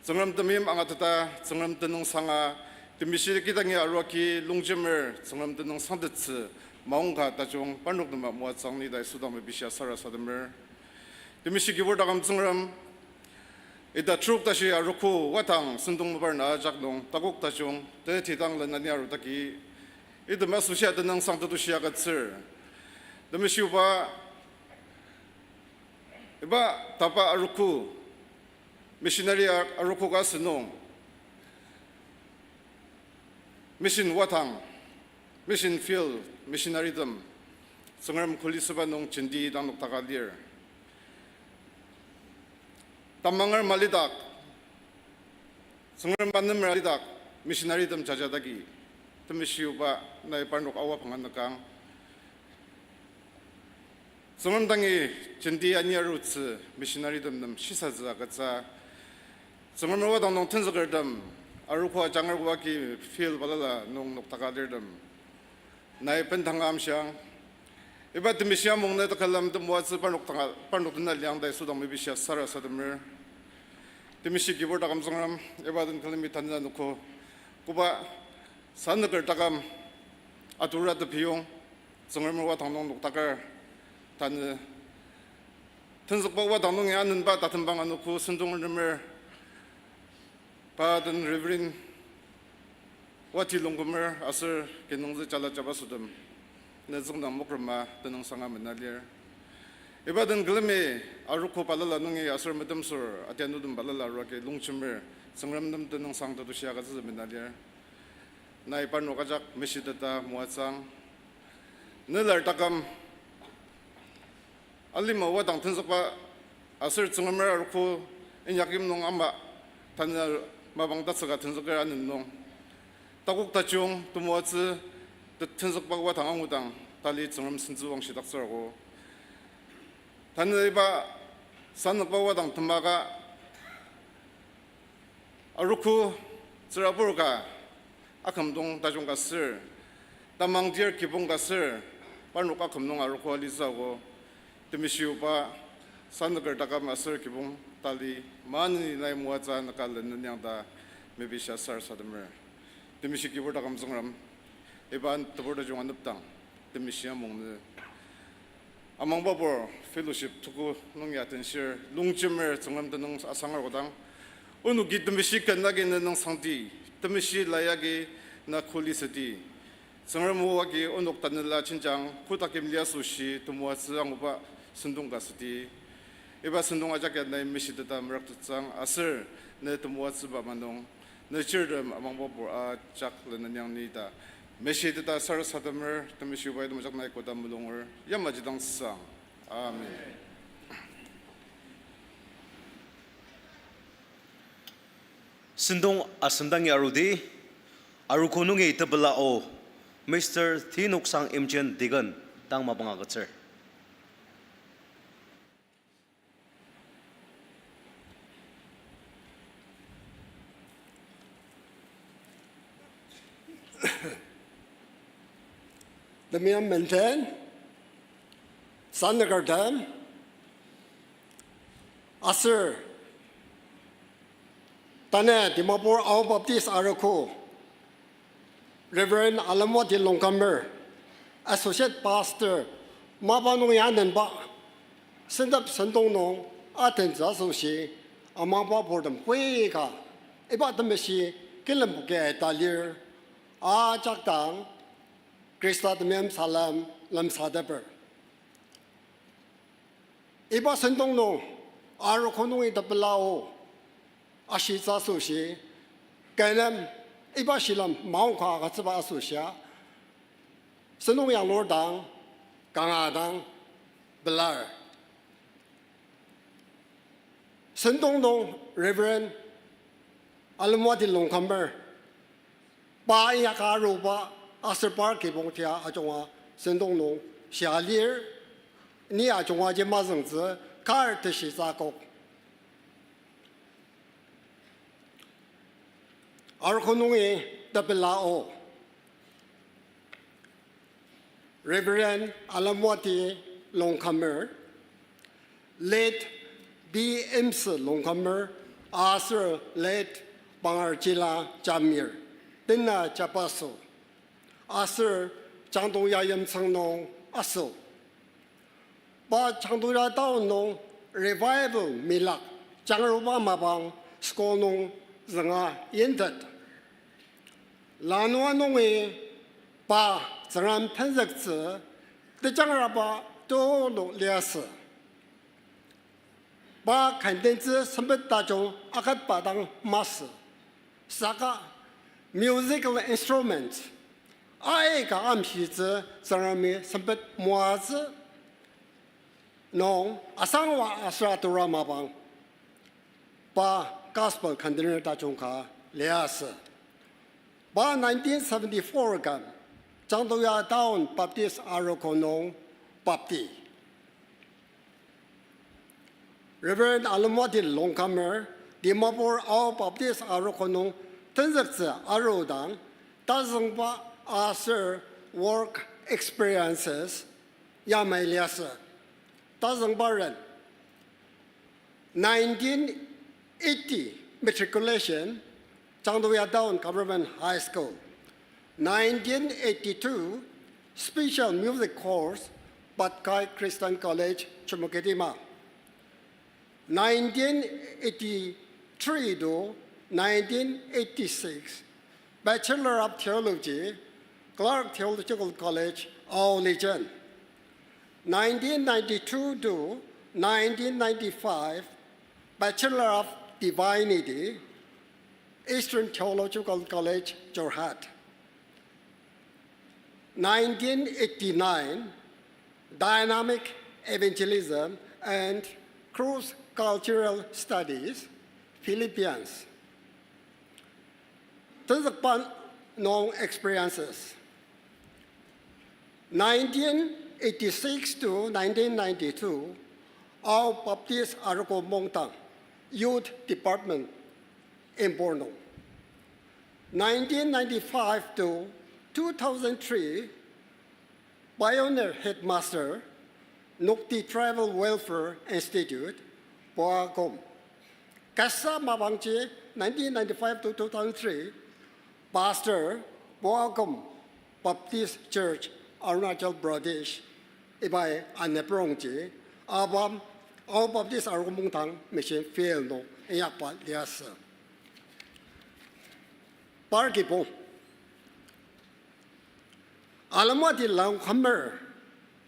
Tsüngrem temeim angateta, Tsüngrem tenüngsanga, temeshi kidangi aruaki longjemer, Tsüngrem tenüngsangtettsü, maongka tajung parnok nema moatsüang ni ta Yisu dang mepishia sarasademer. Temeshi kibur taküm Tsüngrem, ita trok tashi arogo wadang sentong maparen ajak nung takok tajung, teti dang lenani arudaki, item asoshia tenüngsang tetushi agütsür. Temeshi oba, iba tapa arogo, missionary a-, arogo ka asünung, mission wadang, mission field, missionary tem, Tsüngrem kulisüba nung jenti dang noktaka lir. Tamanger malidak, Tsüngrem anemer alidak, missionary tem jajadaki, temeshi oba nai parnok awa pangan nakang. Tsüngrem dangi jenti ani arutsü missionary tem nem shisatsü agütsü. Tsüngrem awa dang nung tenzükertem, arogo ajanger waki field balala nung noktaka lirtem, nai bendanga amshiang. Iba temeshi amung nü tekülem temoatsü parnok tanga, parnok tena liang ta Yisu dang mepishia sarasademer. Temeshi kibur taküm Tsüngrem, iba den külemi tanü anogo, koba sanüker taküm atura tepiyong, Tsüngremer wadang nung noktaker tanü. Tenzükba wadang nungi anenba tatembang anogo sentong renemer, pa den Reverend Wati Longkumer aser kinungtsü jala jabasotem, ne tsüngdang mokrema tenüngsanga mena lir. Iba den külemi arogo balala nungi aser metemsür atianutem balala aruaki longjemer, Tsüngrem nem tenüngsang tetushi agütsütsü mena lir. Nai parnok ajak meshiteta moatsüang. Nelar taküm alima wadang tenzükba aser Tsüngremer arogo inyakyim nung ama tanü mapang tatsüka tenzüker anü nung takok tajung temoatsü te-, tenzükba wadang angudang tali Tsüngrem sentsüwang shidaktsür ako. Tanü iba sanükba wadang temaka arogo tsürabur ka akümdong tajung ka sür, tamang dir kibong ka sür, parnok aküm nung arogo alitsü ako. Temeshioba sanüker taküm aser kibong tali maneni nai moatsü nüka leneniang ta mepishia sarasademer. Temeshi kibur taküm Tsüngrem, iba tebur tajung anepdang temeshi amung nü amangbabur fellowship tuku nung ya tenshir longjemer Tsüngrem tenüng asangar kodang, onoki temeshi ken agi ne nüngsangdi, temeshi lai agi na kuli südi. Tsüngrem o agi onok tanela jenjang kotak yimli asoshi temoatsü anguba sentong ka südi. Iba sentong ajak ya nai meshiteta merüktettsüang aser ne temoatsüba manung ne chirtem amangbabur ajak leneniang ni ta meshiteta sarasademer. Temeshioba item ajak nai koda mulunger, yamaji dang sang. Amen. Sentong asem dangi arudi, arogo nungi tepela o, Mister T Noksang Imchen Deacon dang mapang agütsür. Temeim menden, sanükertem, aser tanü Dimapur Ao Baptist Arogo Reverend Alemwati Longkumer, Associate Pastor, mapa nung ya nenba, sentep sentong nung atentsü asoshi, amangba purtem koika, iba temeshi kilembuki ta lir, ajak dang, Khrista temeim salem lemsateper. Iba sentong nung, arogo nungi tepela o, ashitsü asoshi, kü nem iba shilem maongka agütsüba asoshia, sentong yanglur dang, kanga dang, pelar. Sentong nung Reverend Alemwati Longkumer, pa inyaka aruba aser par kibong tia ajunga sentong nung shia lir, ni ajungaji mazüngtsü kar teshitsü akok. Arogo nungi tepela o, Reverend Alemwati Longkumer, late B Imsü Longkumer, aser late Pangarchila Jamir, tena jabaso, aser Changtongya yimtsüng nung aso. Pa Changtongya town nung revival milak jangraoba mapang school nung zünga yintet. Lanua nungi pa Tsüngrem tenzüktsü tejangraba tulu liasü. Pa kendentsü sempet tajung aketba dang masü. Saka musical instruments aika amshitsü Tsüngremi sempet moatsü nung asangwa asüra tura mapang pa gospel kendener tajung ka liasü. Pa nineteen seventy-four ka Changtongya Town Baptist Arogo nung bapti. Reverend Alemwati Longkumer, Dimapur Ao Baptist Arogo nung tenzüktsü arudang, tazüngba aser work experiences yamai liasü. Tazüngba ren, nineteen eighty matriculation, Changtongya Town Government High School. Nineteen eighty-two, special music course, Patkai Christian College, Chümoukedima. Nineteen eighty-three to nineteen eighty-six, Bachelor of Theology, Clark Theological College, Aolijan. Nineteen ninety-two to nineteen ninety-five, Bachelor of Divinity, Eastern Theological College, Jorhat. Nineteen eighty-nine, Dynamic Evangelism and Cross-Cultural Studies, Philippines. Tenzükba nung experiences. Nineteen eighty-six to nineteen ninety-two, Ao Baptist Arogo Mungdang, Youth Department, Impur nung. Nineteen ninety-five to two thousand three, Pioneer Headmaster, Nokti Tribal Welfare Institute, Bogom. Kasa mapangji nineteen ninety-five to two thousand three, Pastor, Bogom Baptist Church, Arunachal Pradesh, ibai aneprongji, abam, Ao Baptist Arogo Mungdang Mission Field nung inyakba liasü. Par kibong. Alemwati Longkhamer,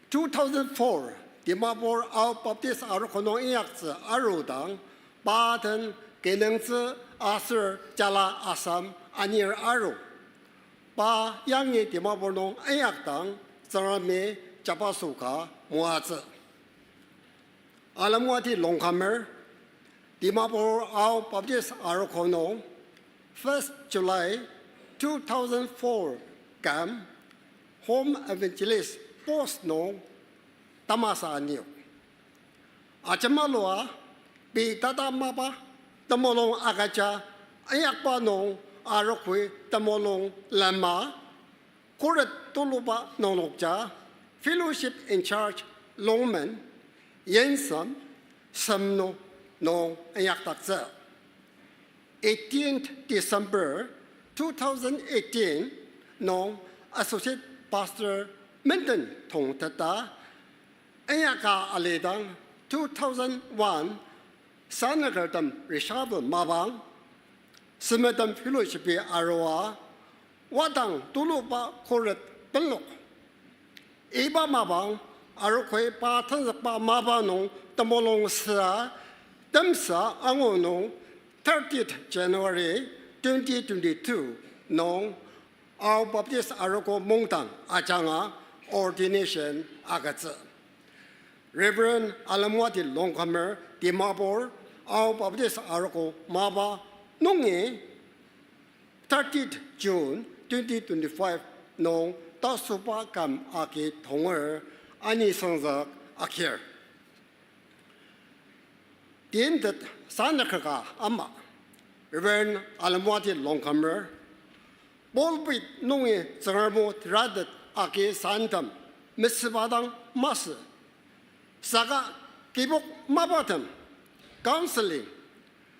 two thousand four, Dimapur Ao Baptist Arogo nung inyaktsü arudang, pa den kinungtsü aser jala asam anir aru. Pa yangi Dimapur nung inyakdang, Tsüngremi jabaso ka moatsü. Alemwati Longkhamer, Dimapur Ao Baptist Arogo nung, first July two thousand four kam Home Evangelist Post nung tamasa anir. Ajemalua, pei tata mapa, temulung agüja, inyakba nung arogoi temulung lema, khuret tuluba nunglokja, Fellowship in Charge Longmen, Yensem, Semnu nung inyakdaktsü. Eighteenth December two thousand eighteen nung Associate Pastor menden tongteta, inyaka alidang two thousand one Sanakertem Reshuffle mapang, Semetem Fellowship-i arua, wadang tuluba khuret pelok. Iba mapang, arogoi pa tenzükba mapa nung temulung süa, temsa angu nung, thirtieth January twenty twenty-two nung, Ao Baptist Arogo Mungdang ajanga ordination agütsü. Reverend Alemwati Longkhamer Dimapur Ao Baptist Arogo mapa nungi thirtieth June twenty twenty-five nung tasoba kam agi tonger anisangzük akir. Tintet sanüker ka ama, Reverend Alemwati Longkhamer, pulpit nungi Tsüngrem o teratet agi santem mesüba dang masü. Saka kibok mapatem, counseling,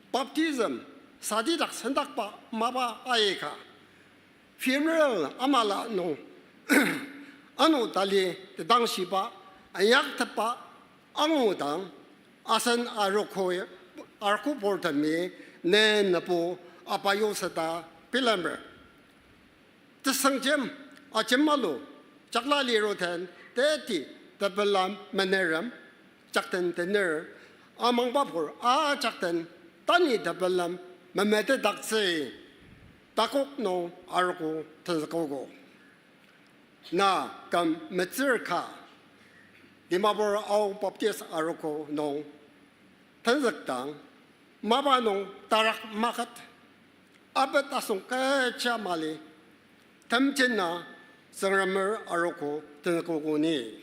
baptism, satidak sendakba mapa aika, funeral amala nung, ano tali tedangshiba, inyaktepa angudang, asen arogoi, arogopurtemi, ne nebu apayu seta bilemer. Tesüngjem, ajemalu, jakla liru den, teti, tepela menerem, jakten tener, amangbapur ajak den, tani tepela memetetdaktsü, takok nung arogo tenzükogo. Na küm metsür ka, Dimapur Ao Baptist Arogo nung tenzükdang, mapa nung tarak maket, apet asüng kecha mali, temjena Tsüngremer arogo tenzükogo ni.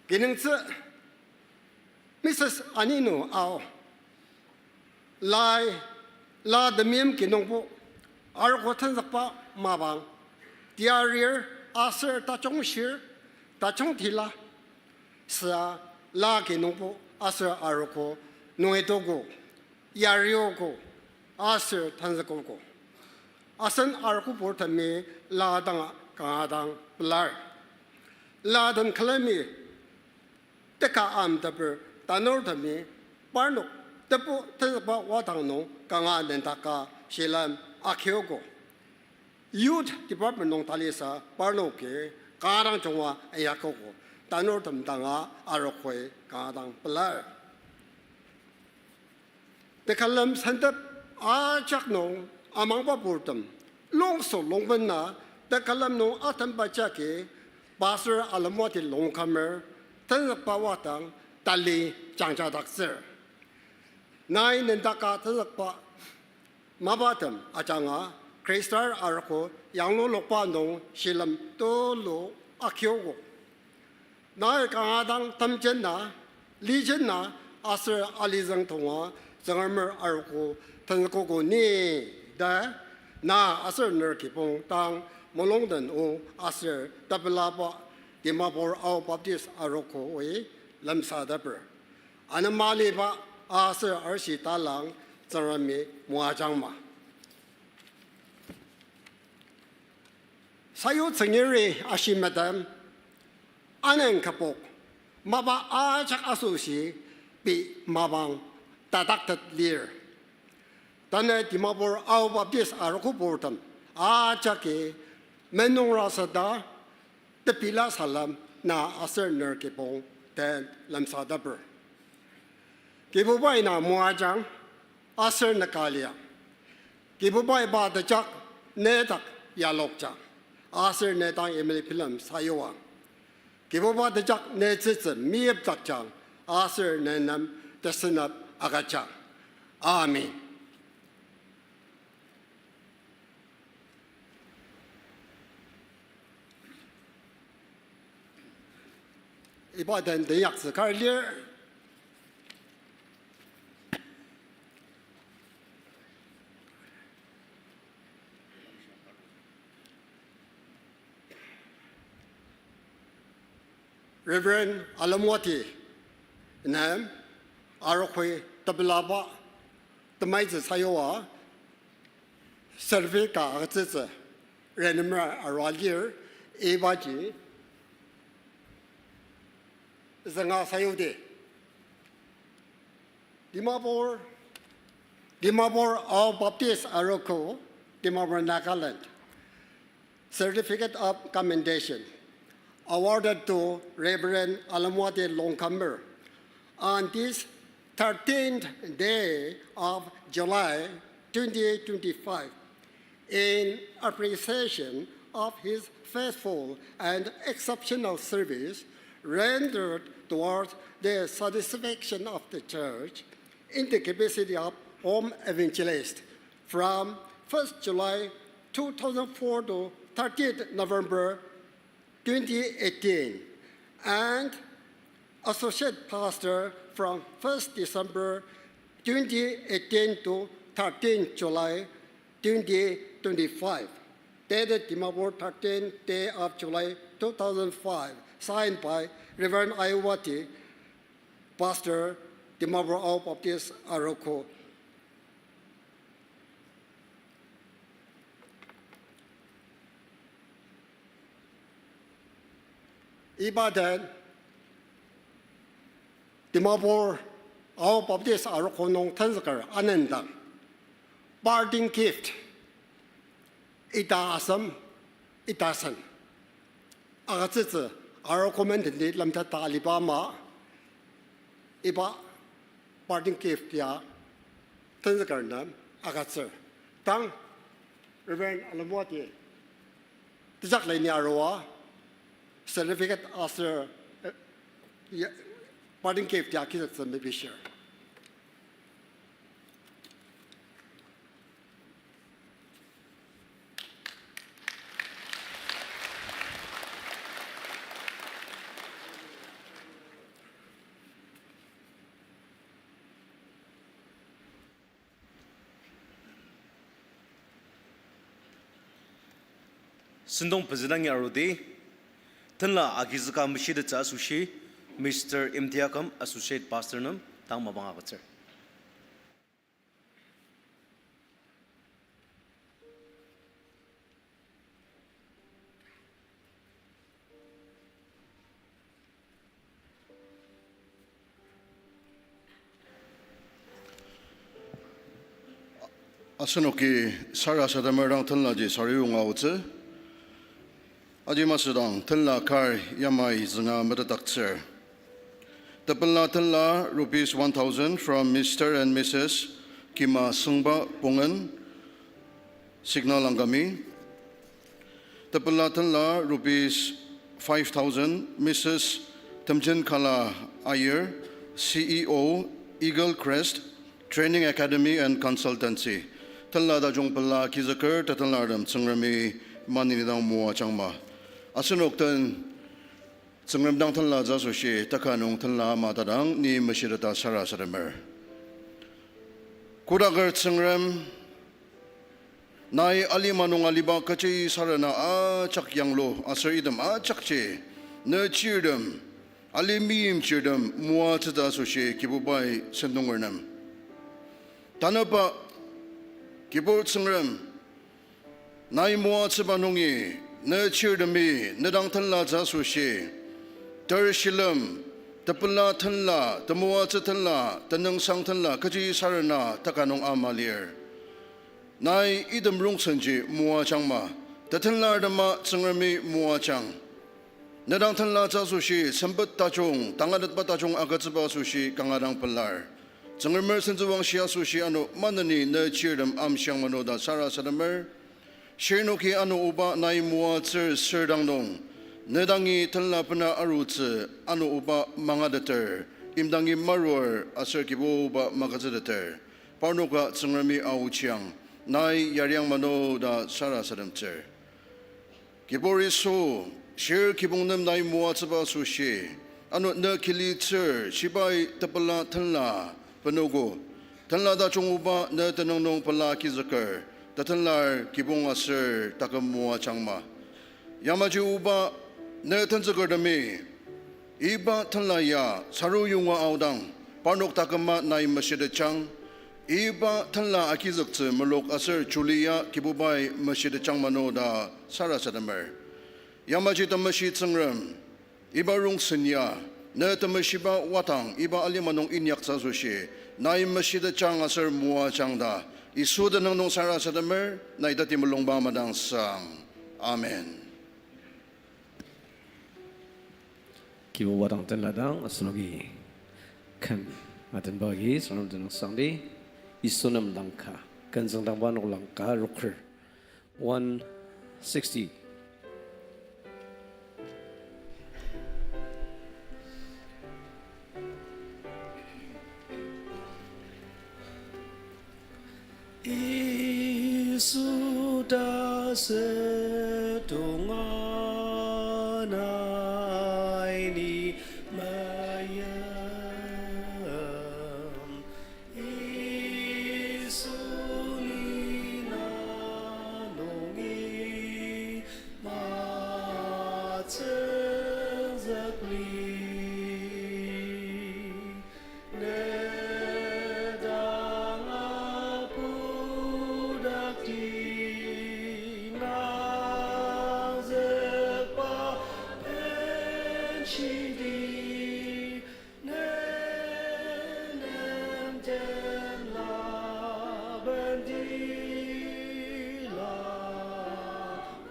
Kinungtsü Missus Aninu Ao, lai, la temeim kinungpo, arogo tenzükba mapang, tiarir aser tajungshir, tajung tila, süa la kinungpo aser arogo nungitogo, yariogo, aser tenzükogo. Asen arogopurtemi la danga kanga dang pelar. La den külemi teka amteper tanurtemi parnok tebu tenzükba wadang nung kanga nendaka shilem akiogo. Youth Department nung talisa parnoki kanga dang junga inyakogo, tanurtem danga arogoi kanga dang pelar. Tekülem sentep ajak nung amangbapurtem longso longbena Tekülem nung atemba jagi Pastor Alemwati Longkumer tenzükba wadang tali jangjadaktsür. Nai nendaka tenzükba mapatem ajanga Khristar arogo yanglulokba nung shilem tulu akiogo. Nai kanga dang temjena, lijena aser alizüng tonga Tsüngremer arogo tenzükogo ni ta, na aser ner kibong dang mulung den o aser tepelaba Dimapur Ao Baptist Arogoi lemsateper. Anema aliba aser arishi talang Tsüngremi moajangma. Sayu tsüngiri ashimetem, anen kübok, mapa ajak asoshi pei mapang tataktet lir. Tanü Dimapur Ao Baptist Arogo purtem ajaki menungra süta tepela salem na aser ner kibong den lemsateper. Kibubai na moajang aser nükaliang. Kibubai pa tejak nedak yalokjang aser nedang imli bilem sayuang. Kibuba tejak ne tsütsü meyipdakjang aser ne nem tesünep agüjang. Amen. Iba den teyaktsü kar lir. Reverend Alemwati nem arogoi tepelaba temaitsü sayua certificate ka agütsütsü renemer arua lir, ibaji zünga sayudi. Dimapur, Dimapur Ao Baptist Arogo, Dimapur, Nagaland. Certificate of Commendation awarded to Reverend Alemwati Longkumer on this thirteenth day of July twenty twenty-five, in appreciation of his faithful and exceptional service rendered towards the satisfaction of the Church in the capacity of Home Evangelist from first July two thousand four to thirtieth November twenty eighteen, and Associate Pastor from first December twenty eighteen to thirteenth July twenty twenty-five. Dated Dimapur, thirteenth day of July two thousand five. Signed by Reverend Aiwati, Pastor, Dimapur Ao Baptist Arogo. Iba den Dimapur Ao Baptist Arogo nung tenzüker anendang parting gift, ita asem, ita sen agütsütsü arogo menden ti lemteta aliba ama, iba parting gift ya tenzüker nem agütsür. Tang Reverend Alemwati tejak leni arua certificate aser, eh, ya, parting gift ya kizüktsü mepishir. Sentong pezü dangi arudi, tenla agizüka meshitettsü asoshi, Mister Imtiakam, Associate Pastor nem tang mapang agütsür. Asenoki sarasademer dang tenlaji sari yonga aotsü. Aji masüdang tenla kar yamai zünga metetdaktsür. Tepela tenla rupees one thousand from Mister and Missus Kima Sengba Pungen, Signal Angami. Tepela tenla rupees five thousand, Missus Temjen Kala Aier, C E O, Eagle Crest Training Academy and Consultancy. Tenla tajung pela kizüker tetenlartem Tsüngremi maneni dang moajangma. Asenok den Tsüngrem dang tenlatsü asoshi taka nung tenla ama tadang ni meshiteta sarasademer. Kodaker Tsüngrem, nai alima nung aliba kechi sarena ajak yanglu aser item ajakji, ne chirtem, ali meimchirtem moatsüta asoshi Kibubai sentong ernem. Tanüba Kibur Tsüngrem, nai moatsüba nungi, ne chirtemi, ne dang tenlatsü asoshi, ter shilem, tepela tenla, temoatsü tenla, tenüngsang tenla, kechi sarena taka nung ama lir. Nai item rongsenji moajangma, tetenlartema Tsüngremi moajang. Ne dang tenlatsü asoshi, sempet tajung, tangatetba tajung agütsüba asoshi, kanga dang pelar. Tsüngremer sentsüwangshi asoshi ano maneni ne chirtem amshiang mano ta sarasademer. Shirnoki ano oba nai moatsür sür dang nung, ne dangi tenla bena arutsü ano oba mangateter, imdangi marur aser Kibuba magütsüteter. Parnoka Tsüngremi aochiang, nai yariang mano ta sarasademtsür. Kibur Yisu, shir kibong nem nai moatsüba asoshi, ano ne kilitsür shibai tepela tenla benogo, tenla tajung oba ne tenüng nung pela kizüker, tetenlar kibong aser taküm moajangma. Yamaji oba ne tenzükertemi, iba tenla ya saru yonga aodang, parnok taküma nai meshitetjang, iba tenla agizüktsü melok aser Julia Kibubai meshitetjang mano ta sarasademer. Yamaji Temeshi Tsüngrem, iba rongsen ya, ne temeshiba wadang iba alima nung inyaktsü asoshi, nai meshitetjang aser moajang ta, Yisu tenüng nung sarasademer, nai teti mulungba madangsang. Amen. Kibuba dang tenla dang asenoki ken atenba agi Tsüngrem tenüngsangdi, Yisu nem langka, ken züngdangba noklang ka roker, one sixty. Yisu tasü tonga nai ni mayim. Yisu ni na nungi matsüzükli. Nedang apudakti nangzükba benshidi, ne nem tenla bendila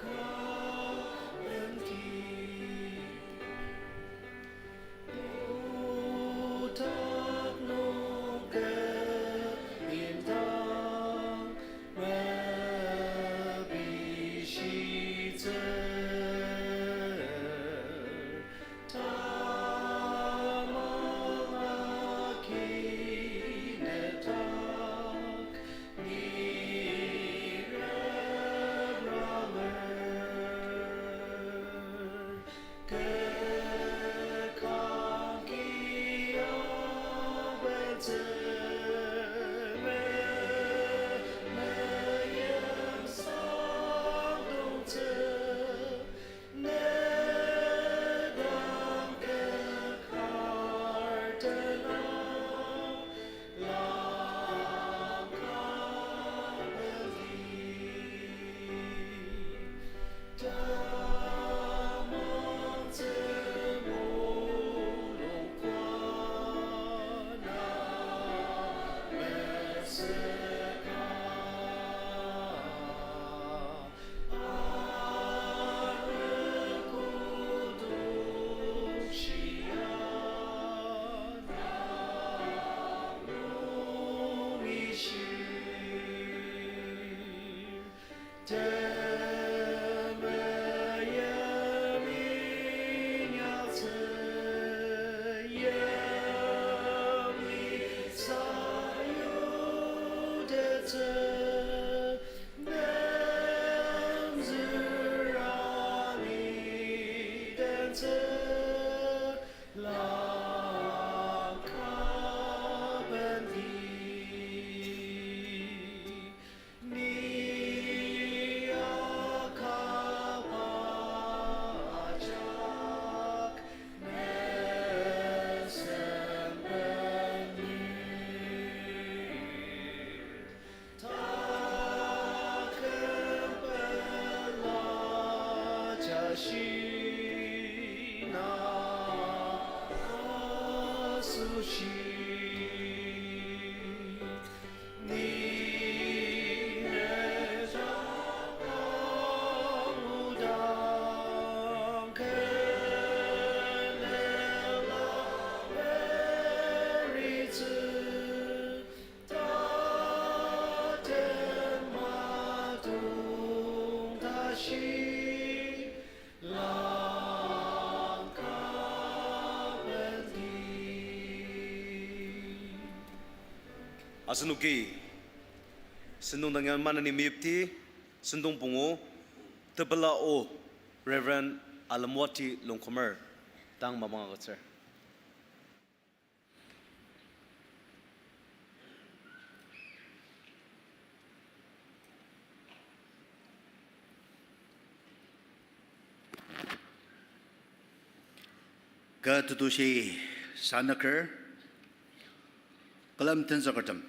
ka benti. Putak nungke bintang mepishitsü, ta Asenoki sentong dang ya maneni meyipti, sentong pungu, tepela o, Reverend Alemwati Longkumer, dang mapang agütsür. Kü tetushi sanüker, külem tenzükertem,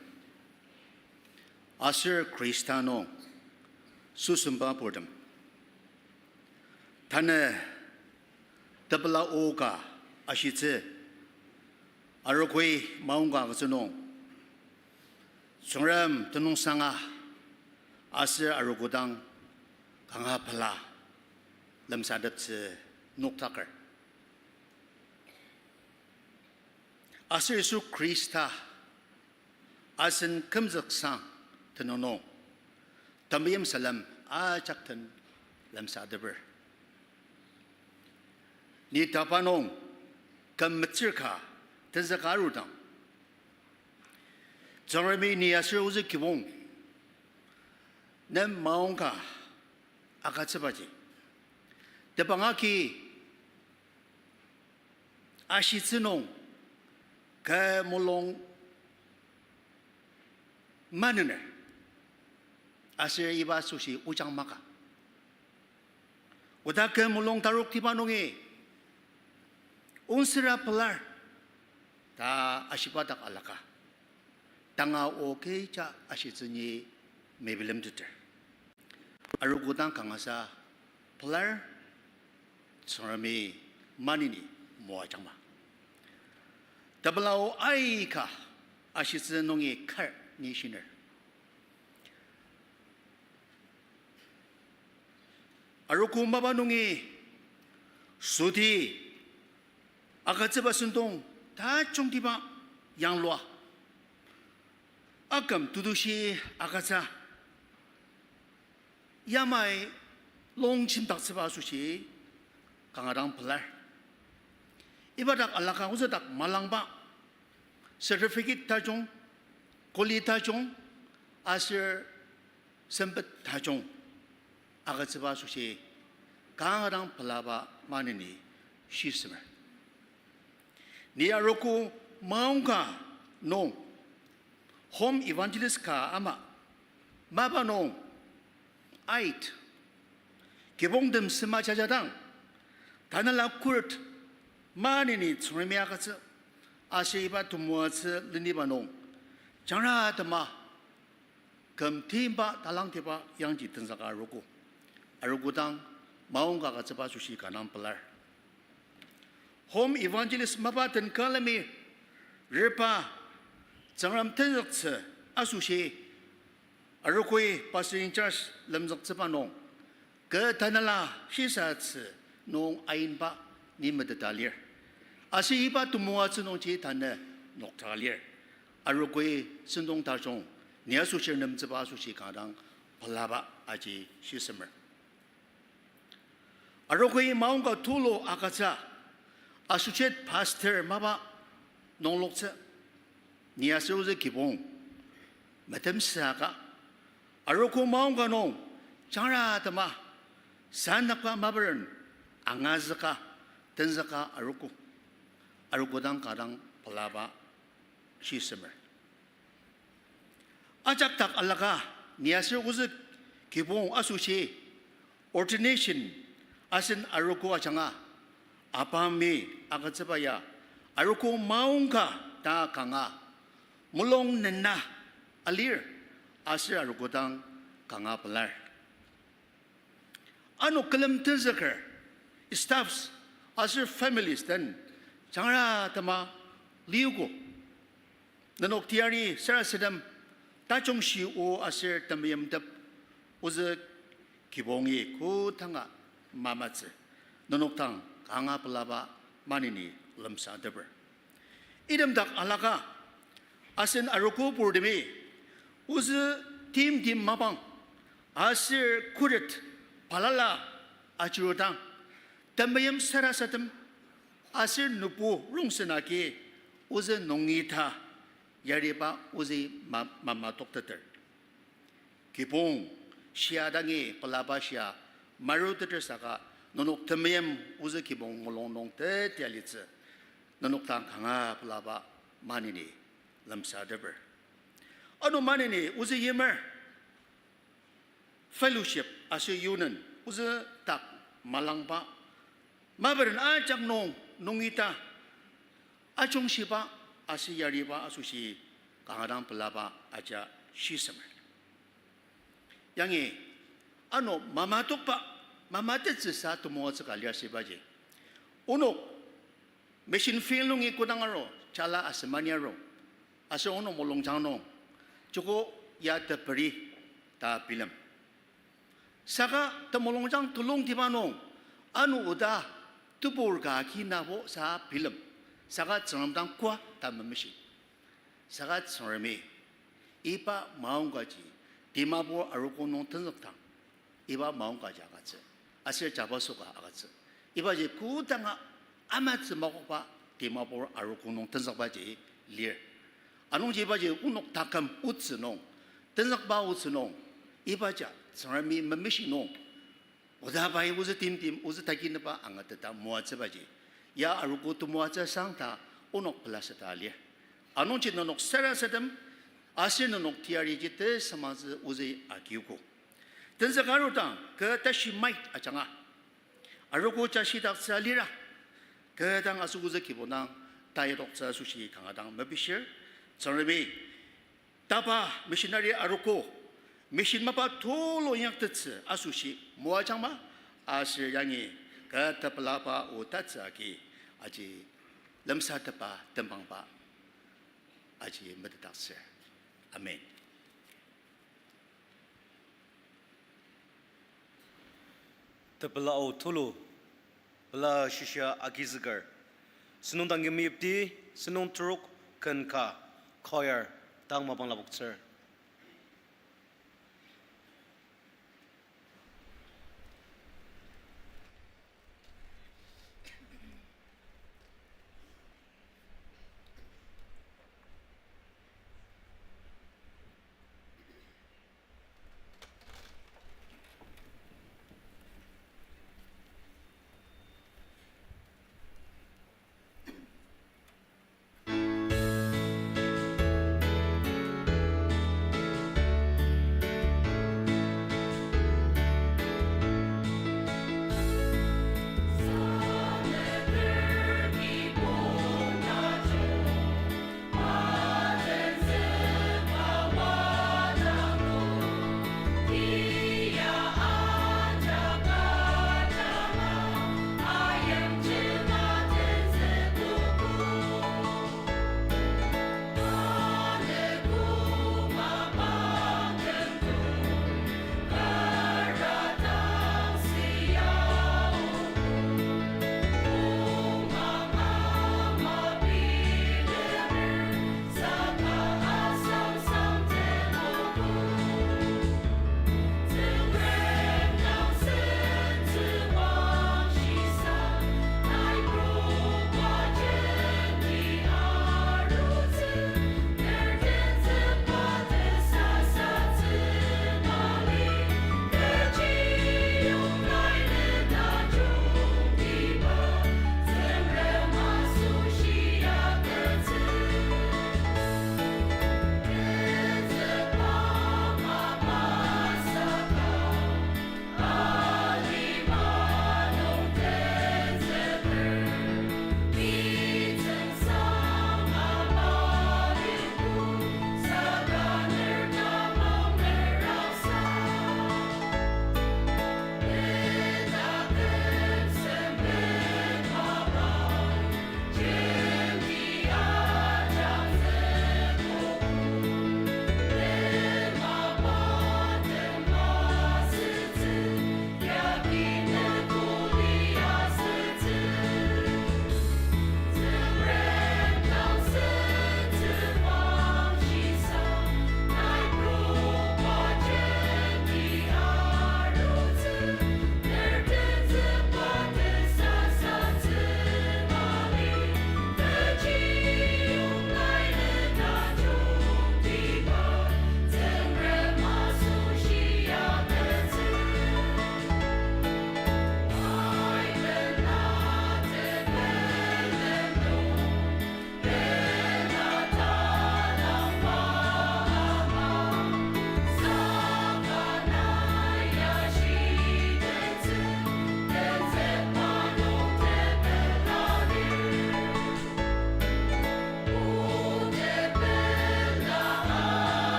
aser Khrista nung süsemba purtem. Tanü tepela o ka ashitsü, arogoi maongka agütsü nung, Tsüngrem tenüngsanga aser arogo dang kanga pela lemsateptsü noktaker. Aser Yisu Khrista asen kümzüksang tenüng nung temeim salem ajak den lemsateper. Ni tapa nung küm metsür ka tenzüka arudang, Tsüngremi ni aser ozü kibong nem maongka agütsübaji, tebang agi ashitsü nung kü mulung manener, aser iba asoshi ojang maka. Oda kü mulung taroktiba nungi onsüra pelar ta ashiba dak alaka, tanga o kecha ashitsü ni mebilemteter. Arogo dang kangasa pelar, Tsüngremi maneni moajangma. Tepela o aika ashitsü nungi kar ni shiner. Arogo mapa nungi südi agütsüba sentong tajungtiba yanglua aküm tetushi agütsü yamai longjemdaktsüba asoshi kanga dang pelar. Iba dak alaka ozü dak malangba certificate tajung, kuli tajung, aser sempet tajung agütsüba asoshi kanga dang pelaba maneni shisemer. Ni arogo maongka nung home evangelist ka ama mapa nung ait kibongtem sema jajadang, tanela kurt maneni Tsüngremi agütsü, aser iba temoatsü leniba nung jangra tema küm timba talangtiba yangji tenzüka arogo, arogo dang maongka agütsüba asoshi kanga dang pelar. Home evangelist mapa den külemi repa Tsüngrem tenzüktsü asoshi arogoi pastor in charge lemzüktsüba nung kü tanela shisatsü nung ainba ni meteta lir. Aser iba temoatsü nungji tanü nokta lir. Arogoi sentong tajung ni asoshi nemtsüba asoshi kanga dang pelaba aji shisemer. Arogoi maongka tulu agütsü associate pastor mapa nungloktsü, ni aser ozü kibong metemsüaka, arogo maongka nung jangra tema sanakba maparen angazüka tenzüka arogo, arogo dang kanga dang pelaba shisemer. Ajak dak alaka ni aser ozü kibong asoshi ordination asen arogo ajanga apami agütsüba ya arogo maongka ta kanga mulung nena alir, aser arogo dang kanga pelar. Ano külem tenzüker staffs aser families den jangra tema liogo. Nenok teyari sarasadem tajungshi o aser temeimtep ozü kibongi kodanga mamatsü. Nenok dang kanga pelaba maneni lemsateper. Item dak alaka asen arogo purtemi ozü timtem mapang aser khuret balala ajurudang temeim sarasadem aser nübu rongsen agi ozü nungi ta yariba ozü ma- mamatokteter. Kibong shia dangi pelaba shia maruteter saka nenok temeim ozü kibong mulung nung tetia litsü. Nenok dang kanga pelaba maneni lemsateper. Ano maneni ozü yimer fellowship aser union ozü dak malangba maperen ajak nung nungi ta ajungshiba aser yariba asoshi kanga dang pelaba aja shisemer. Yangi ano mamatokba, mamatettsüsa temoatsü ka lir shibaji. Onok mission field nungi kodang aru, jala asemani aru, aser onok mulungjang nung, joko ya teperi ta bilem. Saka temulungjang tulungtiba nung, ano oda tebur ka kinabo sa bilem. Saka Tsüngrem dang koa ta memeshi. Saka Tsüngremi iba maongkaji Dimapur arogo nung tenzükdang, iba maongkaji agütsü. Aser jabaso ka agütsü. Ibaji kodanga amatsü makokba Dimapur arogo nung tenzükbaji lir. Anungji ibaji onok taküm otsü nung, tenzükba otsü nung, ibaji Tsüngremi memeshi nung, oda pai ozü timtem, ozü takineba angateta moatsübaji, ya arogo temoatsü sang ta onok pelaseta lir. Anungji nenok sarasadem, aser nenok teyariji tesamatsü ozü agiogo. Tenzüka arudang, kü tashi mic ajanga arogo ja shidaktsü alira, kü dang asokotsü kibong dang tayadoktsü asoshi kanga dang mepishir. Tsüngremi tapa missionary arogo, mission mapa tulu inyaktettsü asoshi moajangma, aser yangi kü tepelaba o tatsü agi aji lemsatepba tembangba aji metetdaktsür. Amen. Tepela o tulu, pela shisa agizüker. Sentong dang yimyipdi, sentong terok ken ka, choir, tang mapang lapoktsür.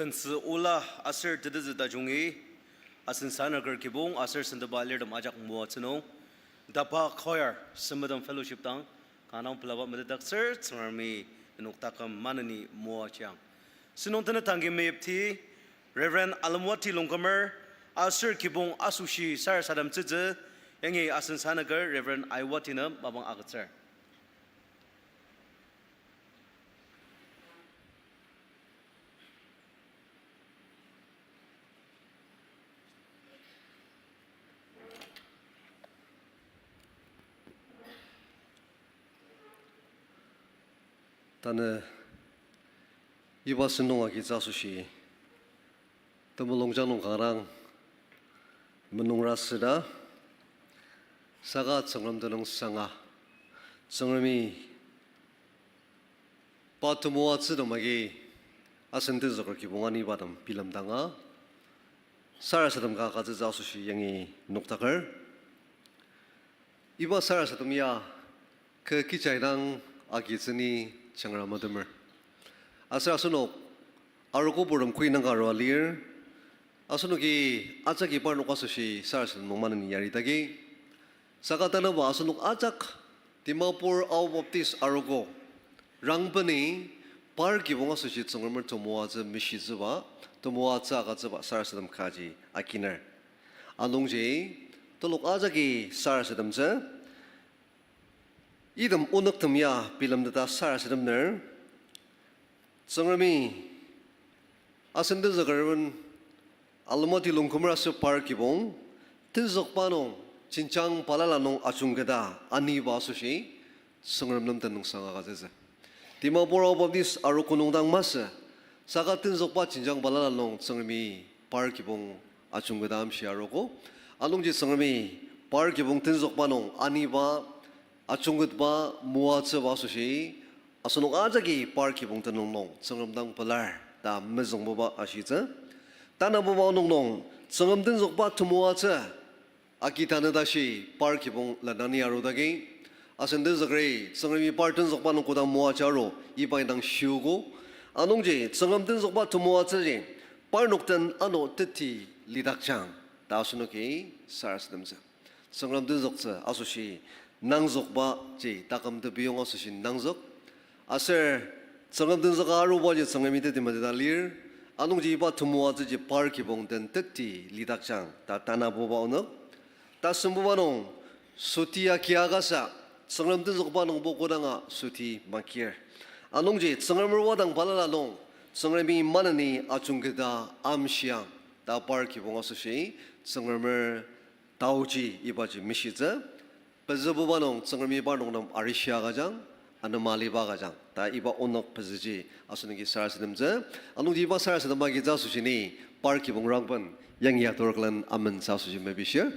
Tentsü ola aser tetezü tajungi, asen sanaker kibong aser senteba alirtem ajak moatsü nung, DAPA Choir, Sempettem Fellowship dang, kanga dang pelaba metetdaktsür Tsüngremi nenok taküm maneni moajiang. Sentong tenet tangki meyipti, Reverend Alemwati Longkumer, aser kibong asoshi sarasademtsütsü, yangi asen sanaker Reverend Aiwati nem mapang agütsür. Tanü iba sentong agitsü asoshi, temulung jang nung kanga dang menungra süda, saka Tsüngrem tenüng sanga, Tsüngremi pa temoatsü tem agi asen tenzüker kibong aniba tem bilemdanga, sarasadem ka agütsütsü asoshi yangi noktaker. Iba sarasadem ya kü kechi dang agitsü ni jangra metemer. Aser asenok arogo purtem koi nanga arua lir, asenoki ajaki parnok asoshi sarasadem nung maneni yaridagi. Saka tanüba asenok ajak Dimapur Ao Baptist Arogo rangbeni par kibong asoshi Tsüngremer temoatsü mishitsüba, temoatsü agütsüba sarasadem kaji akiner. Anungji telok ajaki sarasademtsü, item onüktem ya bilemteta sarasademner, Tsüngremi asen tenzüker Reverend Alemwati Longkumer aser par kibong, tenzükba nung jenjang balala nung ajungketa aniba asoshi Tsüngrem nem tenüngsang agütsütsü. Dimapur Ao Baptist Arogo nung dang masü, saka tenzükba jenjang balala nung Tsüngremi par kibong ajungketa amshi arogo. Anungji Tsüngremi par kibong tenzükba nung aniba, ajungketba, moatsüba asoshi asenok ajaki par kibong tenüng nung Tsüngrem dang pelar ta mezüngbuba ashitsü. Tanabuba onük nung Tsüngrem tenzükba temoatsü agi tanü tashi par kibong lenani arudagi, asen tenzükri Tsüngremi par tenzükba nung kodang moatsü aru iba indang shiogo. Anungji Tsüngrem tenzükba temoatsüji parnok den ano teti lidakjang ta asenoki sarasademtsü. Tsüngrem tenzüktsü asoshi nangzükbaji taküm tebiyong asoshi nangzük. Aser Tsüngrem tenzüka arubaji Tsüngremi teti meteta lir. Anungji iba temoatsüji par kibong den teti lidakjang ta tanabuba onük. Tasembuba nung süti agia kasa, Tsüngrem tenzükba nungbo kodanga süti makir. Anungji Tsüngremer wadang balala nung Tsüngremi maneni ajungketa amshiang ta par kibong asoshi Tsüngremer taoji ibaji mishitsü. Pezübuba nung Tsüngremi parnok nem arishi agüjang, anema aliba agüjang ta iba onük pezüji asenoki sarasademtsü. Anungji iba sarasadem agitsü asoshi ni par kibong rangben yangi atur külen amentsü asoshi mepishir.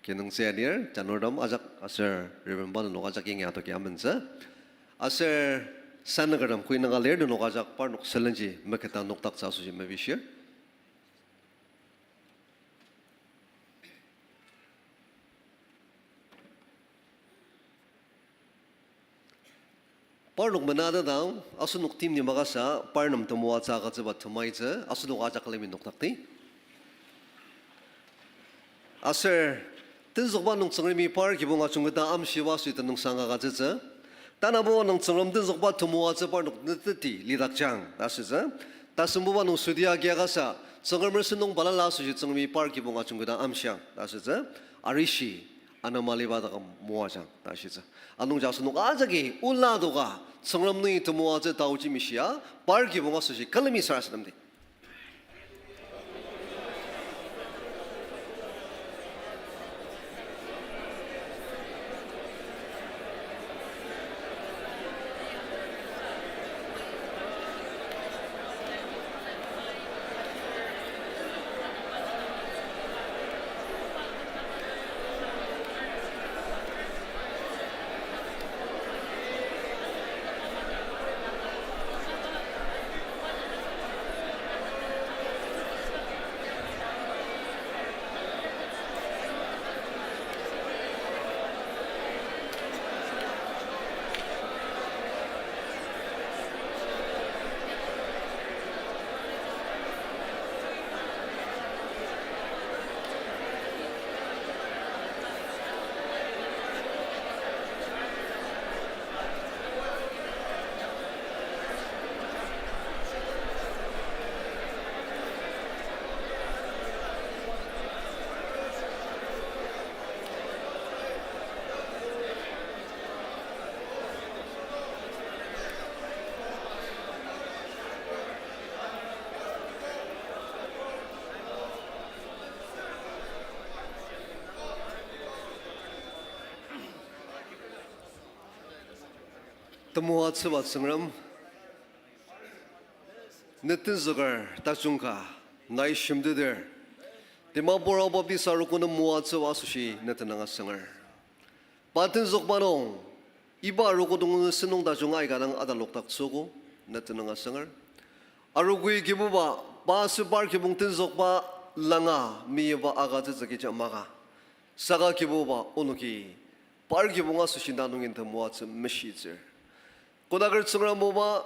Kinungtsü anir, tanurtem ajak aser Reverend pa nenok ajak yangi atoki amentsü. Aser sanakertem koi nanga lir nenok ajak parnok sülenji meketa nokdaktsü asoshi mepishir. Parnok menadang, asenok timni makasa, par nem temoatsü agütsüba temaitsü, asenok ajak külemi nokdakti. Aser, tenzükba nung Tsüngremi par kibong ajungketa amshiba asoshi tenüngsang agütsütsü. Tanabuba nung Tsüngrem tenzükba temoatsü parnok neteti lidakjang ta ashitsü. Tasembuba nung süti agia kasa, Tsüngremer sentong balala asoshi Tsüngremi par kibong ajungketa amshiang ta ashitsü. Arishi, anema aliba taküm moajang ta ashitsü. Anungji asenok ajaki ola adoka, Tsüngrem nungi temoatsü taoji mishia, par kibong asoshi külemi sarasademdi. Temoatsüba Tsüngrem, ne tenzüker tajung ka nai shimteter, Dimapur Ao Baptist Arogo nem moatsüba asoshi ne tenüng asanger. Pa tenzükba nung, iba arogo nung sentong tajung aika dang atalokdaktsüogo, ne tenüng asanger. Arogoi Kibuba, pa aser par kibong tenzükba langa meyipba agütsütsü kecha maka. Saka Kibuba onoki par kibong asoshi na nungi temoatsü meshitsür. Kodaker Tsüngrem oba,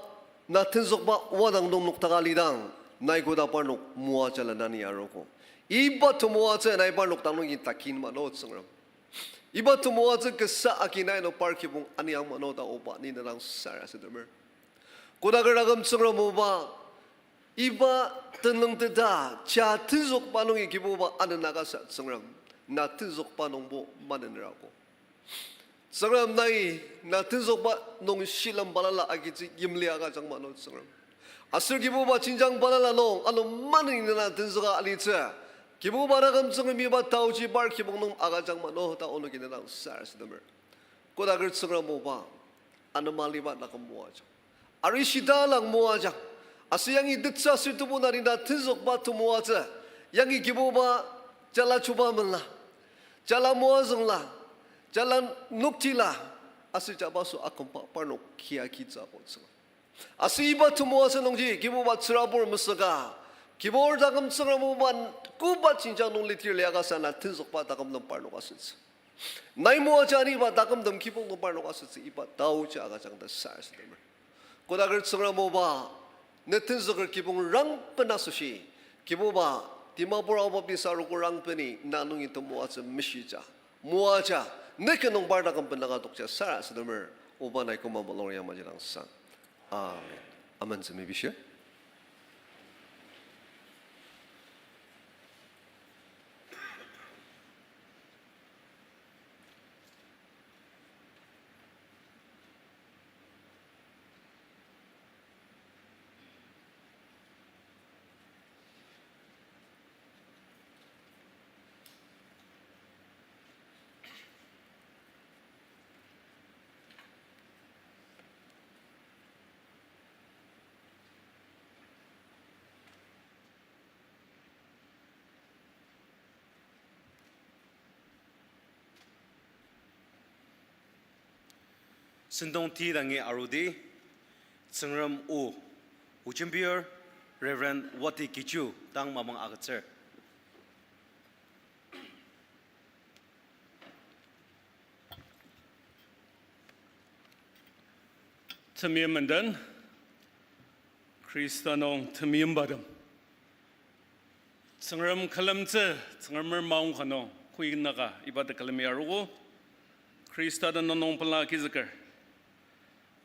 na tenzükba wadang nung noktaka lidang, nai koda parnok moajala nani arogo. Iba temoatsü nai parnok dang nungi takin mano Tsüngrem. Iba temoatsü kasa agi nai no par kibong aniang mano ta oba ni ne dang sarasademer. Kodaker taküm Tsüngrem oba, iba tenüngteta, ja tenzükba nungi Kibuba anena kasa Tsüngrem, na tenzükba nungbo manenerago. Tsüngrem nai, na tenzükba nung shilem balala agitsü yimli agüjang mano Tsüngrem. Aser Kibuba jenjang balala nung, ano maneni na tenzüka alitsü. Kibuba taküm Tsüngrem iba taoji par kibong nung agüjang mano ta onoki ne dang sarasademer. Kodaker Tsüngrem oba, anema aliba taküm moajang. Arishita lang moajang. Aser yangi tetsü aser tebu nari na tenzükba temoatsü. Yangi Kibuba jala chuba menla, jala moazüngla, jala noktila, aser jabaso akümba parnok kia kitsü apotsüla. Aser iba temoatsü nungji Kibuba tsürabur mesüka, Kibur taküm Tsüngrem oba, koba jenjang nung litir liakasa na tenzükba taküm nem parnok asütsü. Nai moaja aniba takümtem kibong nung parnok asütsü iba taoji agüjang ta sarasademer. Kodaker Tsüngrem oba, ne tenzüker kibong rangben asoshi, Kibuba, Dimapur Ao Baptist Arogo rangpeni na nungi temoatsü meshija, moaja, ne kinungpar taküm bendanga tokja sarasademer, oba nai küma mulung yamaji dang sang. Amen. Amen, semi bishir. Sentong ti dangi arudi, Tsüngrem o, ojembir Reverend Wati Kichu dang mamang agütsür. Temeim menden, Khrista nung temeimbatem. Tsüngrem külemtsü, Tsüngremer maong ka nung, kuinaka iba tekülemi arogo, Khrista tenüng nung pela kizüker.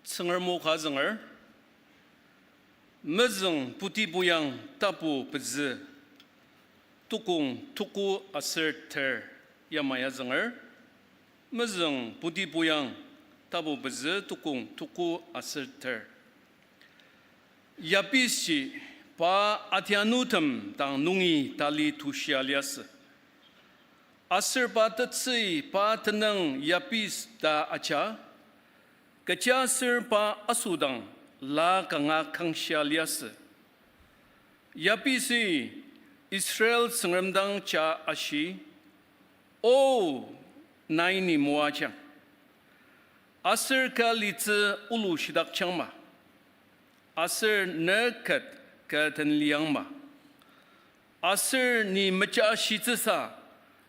Tsüngrem o ka zünger, Mezüng Putibuyang tapu pezü, tukong tuku aser ter yamai azünger, Mezüng Putibuyang tapu pezü tukong tuku aser ter. Yapisji pa atianutem dang nungi tali tushia liasü. Aser pa tetsü pa tenüng Yapis ta aja, kechiaser pa asüdang la kanga kangshia liasü. Yapisi Israel Tsüngrem dang ja ashi, O, nai ni moajang. Aser kü litsü ulu shidakjangma. Aser ne ket kü den liangma. Aser ni meja shitsüsa,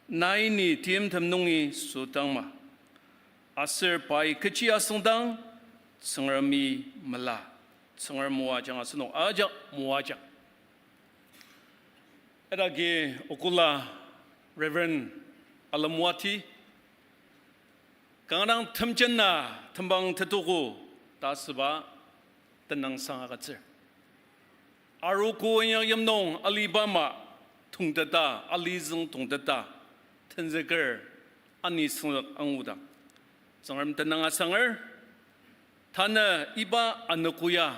nai ni timtem nungi südangma. Aser pai kechi asüngdang, Tsüngremi mela. Tsüngrem moajang asenok ajak moajang. Idaki okula Reverend Alemwati, kanga dang temjena tembang tetogo ta asüba tenüngsang agütsür. Arogo inyak yimnung aliba ama tongteta, alizüng tongteta, tenzüker ani süngzük angudang, Tsüngrem tenüng asanger, tanü iba anogo ya,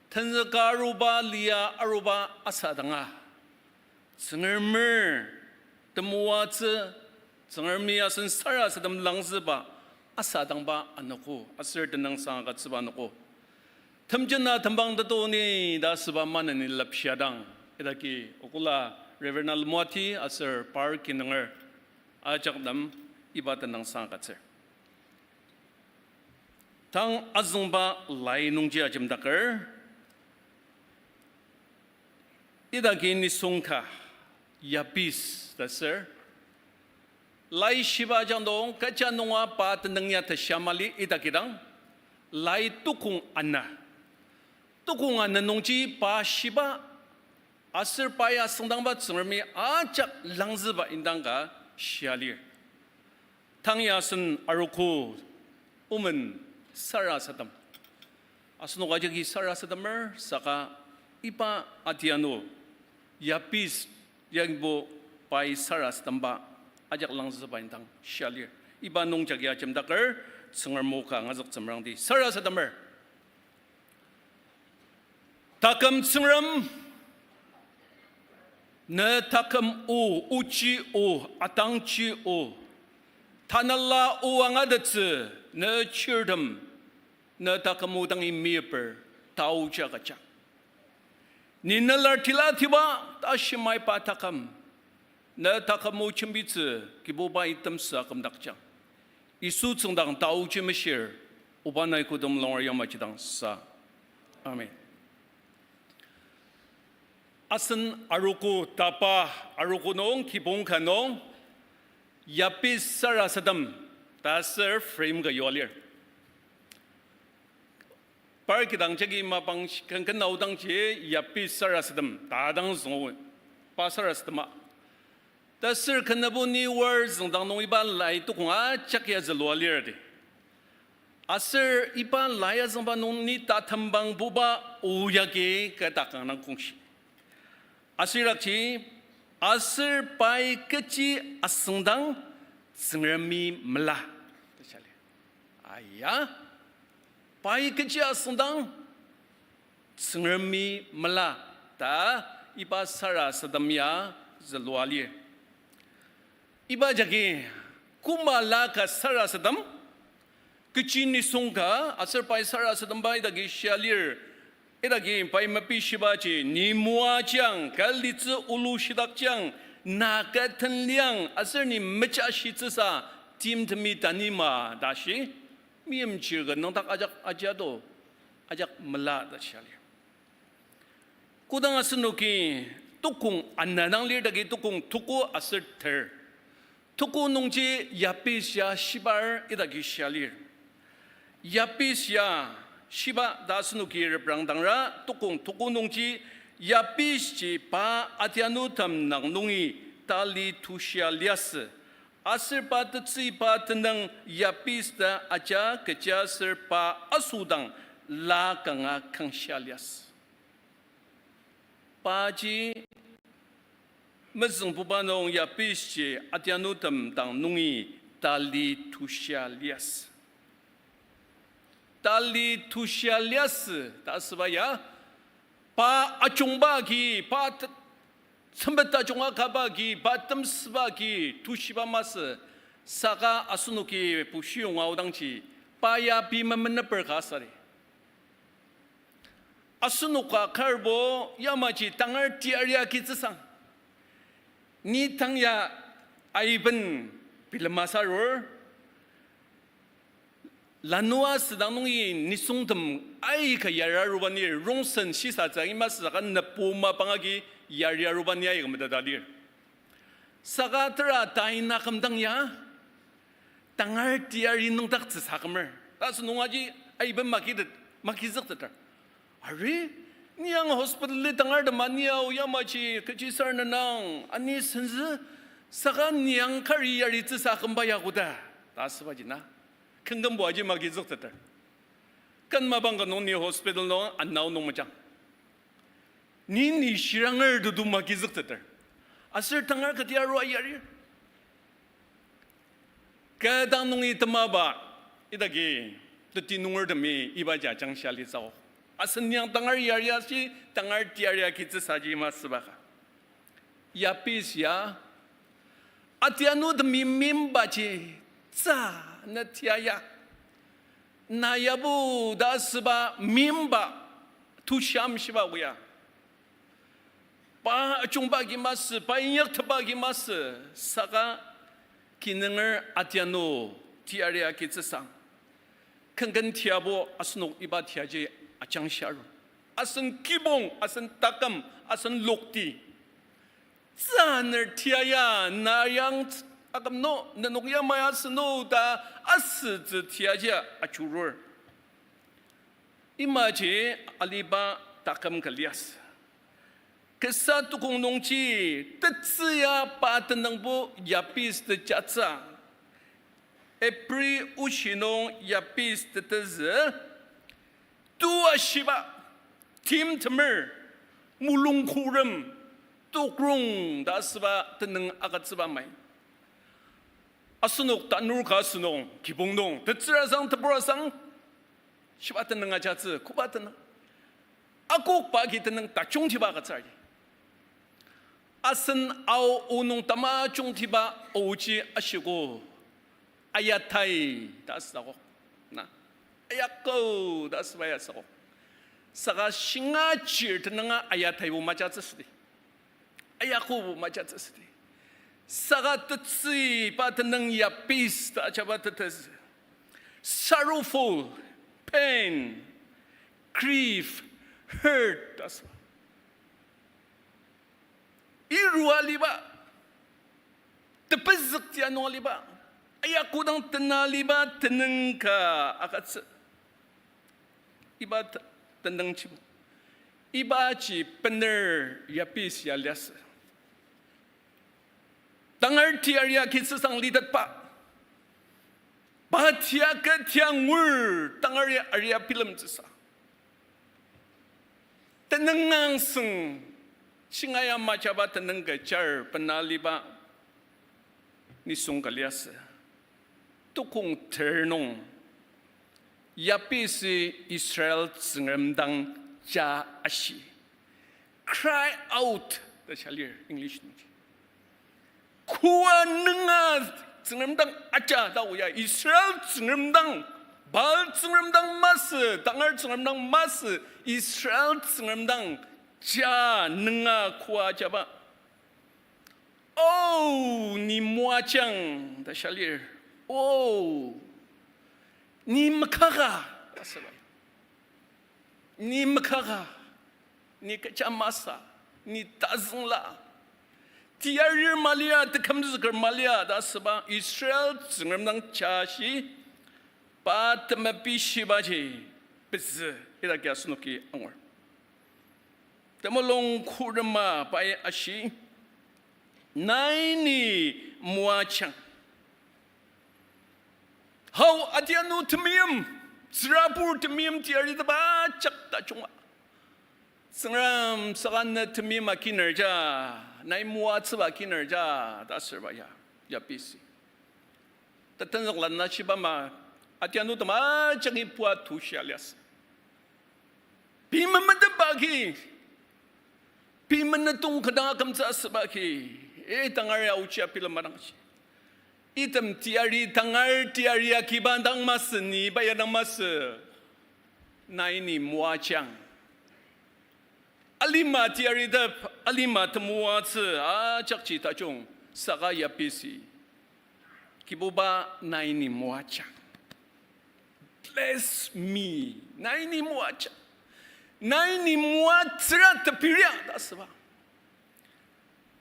tenzüka aruba lia aruba asadanga, Tsüngremer temoatsü, Tsüngremi asen sarasadem langzüba, asadangba anogo, aser tenüngsang agütsüba anogo. Temjena tembang teto ni ta asüba maneni lepshidang, idaki okula Reverend Almuati aser par kinunger ajak nem iba tenüngsang agütsür. Tang azüngba lai nungji ajemdaker, idaki nisung ka, Yabes ta ser. Laishiba ajak nung kecha nunga pa tenüng ya tesha mali idakidang, lai tukong ana. Tukong ana nungji pa shiba, aser pai asüngdangba Tsüngremi ajak langzüba indang ka shia lir. Tang ya asen arogo omen sarasadem. Asenok ajaki sarasademer saka iba atianu Yabes yangbo pai sarasademba ajak langzüba indang shia lir. Iba nungjagi ajemdaker Tsüngrem o ka angazüktsü merangdi. Sarasademer. Taküm Tsüngrem, ne taküm o, ochi o, atangji o, tanela o angatettsü, ne chirtem, ne taküm o dangi meyiper, taoji agüjang. Ni nelar tila tiba, tashi maiba taküm, ne taküm o jembitsü, Kibuba item sü akümdakjang. Yisu tsüngdang taoji meshir, oba nai kodem longer yamaji dang sa. Amen. Asen arogo tapa arogo nung kibong ka nung, Yabes sarasadem ta ser frame ka yua lir. Par kidang jagi mapang ken-, ken aodangji Yabes sarasadem ta dang züngogo, pa sarasadema. Ta ser kenabo ni war züngdang nung iba lai tukong ajak ya zülua lir di. Aser iba lai azüngba nung ni tatembangbuba o yagi kü takang dang kongshi. Aser idakji, aser pai kechi asüngdang Tsüngremi mela. Aya, pai kechi asüngdang Tsüngremi mela ta iba sarasadem ya zülua lir. Iba jagi koma la ka sarasadem, kechi nisung ka aser pai sarasademba idaki shia lir. Idaki pai mepishibaji, ni moajang, ka litsü ulu shidakjang, na ka tenliang, aser ni mejashitsüsa timtemi tanima ta shi, meimchir ka nüngdak ajak ajiato, ajak mela ta shia lir. Kodang asenoki tukong ana dang lir idaki tukong tuku aser ter, tuku nungji Yabes ya shibar idaki shia lir. Yabes ya shiba ta asenoki reprangdangra tukong tuku nungji Yabes ji pa atianutem nang nungi tali tushia liasü. Aser pa tetsüiba tenüng Yabes ta aja kechiaser pa asüdang la kanga kangshia liasü. Paji mezüngbuba nung Yabes ji atianutem dang nungi tali tushia liasü. Tali tushia liasü ta asüba ya, pa ajungba agi, pa t-, sempet tajunga kaba agi, pa temsüba agi tushiba masü, saka asenoki pushiyonga aodangji, pa ya pei memeneper ka asari. Asenoka karbo yamaji tangar teyari agitsüsang, ni tang ya aiben bilema sarur, lanua südang nungi nisungtem aika yari aruba ni rongsen shisatsü agi masü saka nepo mapang agi yari aruba ni aika meteta lir. Saka tera tai na kümdang ya, tangar teyari nüngdaktsüsa kümer. Ta asünung aji aiben magitet, magizükteter. Ari, ni ang hospital-i tangar tema ni ao yamaji kechi sar nenang, ani senzü, saka ni ang kari yaritsüsa kümba ya koda, ta asübaji na kümkümbo aji magizükteter. Ken mapang ka nung ni hospital nung anao nung mejang, ni ni shiranger tutu magizükteter. Aser tangar kati arua yarir. Kü dang nungi temaba, idaki teti nungertemi ibaji ajangshia litsü. Asen ni ang tangar yari ashi, tangar teyari agitsüsaji masüba ka. Yabes ya, atianutemi meimbaji tsü na tia ya. Na yabo ta asüba meimba tusham shiba oya. Pa ajungba agi masü, pa inyaktepa agi masü, saka kinunger atianu teyari agitsüsa. Kenken tiabo asenok iba tiaji ajangshia aru. Asen kibong, asen taküm, asen lokti. Tsaner tia ya, na yang aküm no, nenok yamai asü no ta asütsü tiaji ajurur. Imaji aliba taküm ka liasü. Kasa tukong nungji tetsü ya pa tenüngbo Yabes tejatsü. April oshi nung Yabes tetezü, tua shiba, timtemer, mulung kurem, tokrong ta asüba tenüng agütsüba mai. Asenok tanur ka asünung, kibong nung, tetsür asang, tebur asang, shiba tenüng ajatsü, koba tenüng. Akokba agi tenüng tajungtiba agütsür agi. Asen ao onung tamajungtiba aoji ashiko, ayatai ta asüdakok. Na, ayako ta asüba ya asüdakok. Saka shinga chir tenünga ayataibo majatsü südi. Ayakobo majatsü südi. Saka tetsü pa tenüng Yabes ta ajaba tetezü. Sorrowful, pain, grief, hurt ta asüba. Irua aliba, tepezükti anung aliba, ayakodang tena aliba tenüng ka agütsü. Iba te-, tenüngjibo, ibaji bener Yabes ya liasü. Tangar teyari agitsüsang litetba, pa tia kü tia ngur tangar ya aria bilemtsüsa. Tenüng angsüng, shinga ya majaba tenüng ka jar bena aliba nisung ka liasü. Tukong ter nung, Yabesi Israel Tsüngrem dang ja ashi. Cry out ta shia lir English nungji. Koa nünga Tsüngrem dang aja ta oya, Israel Tsüngrem dang, Baal tsüngrem dang masü, tangar tsüngrem dang masü, Israel Tsüngrem dang ja nünga koa ajaba. O, ni moajang ta shia lir. O, ni makaka ta asüba. Ni makaka, ni kecha masa, ni tazüngla. Tiyarir malia, tekümzüker malia ta asüba Israel Tsüngrem dang ja ashi, pa temepi shibaji pezü idaki asenoki angur. Temulung kurema pai ashi, nai ni moajang. Hau atianu temeim, tsürabur temeim tiyariteba ajak tajunga. Tsüngrem saka ne temeim akiner ja, nai moatsüba akiner ja ta asürba ya, Yabesi. Tetenzükla na shiba ama, atianu tema ajangi pua tushia liasü. Pei memeteba agi, pei menetong kü dang akümtsü asüba agi, e tangar ya ochi apilema dang shi. Item teyari tangar teyari akiba dang masü ni iba ya dang masü. Nai ni moajang. Alima teyaritep, alima temoatsü ajakji tajung saka Yabesi. Kibuba nai ni moajang. Bless me. Nai ni moajang. Nai ni moatsüra tepiria ta asüba.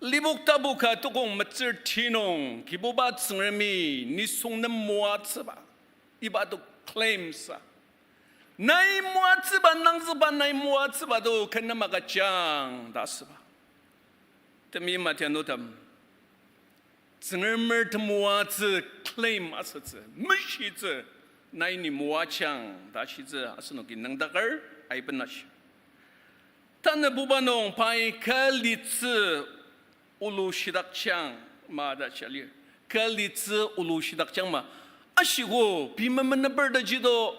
Lipok tapu ka tukong metsür ti nung, Kibuba Tsüngremi nisung nem moatsüba, iba to claim sa. Nai moatsüba, nangzüba nai moatsüba to kü nem agüjang ta asüba. Temeim atianutem, Tsüngremer temoatsü claim asütsü, meshitsü, nai ni moajang ta shitsü asenoki nüngdaker aiben ashi. Tanabuba nung pai kü litsü ulu shidakjang ma ta shia lir. Kü litsü ulu shidakjang ma. Ashiko, pei memeneper ta jido,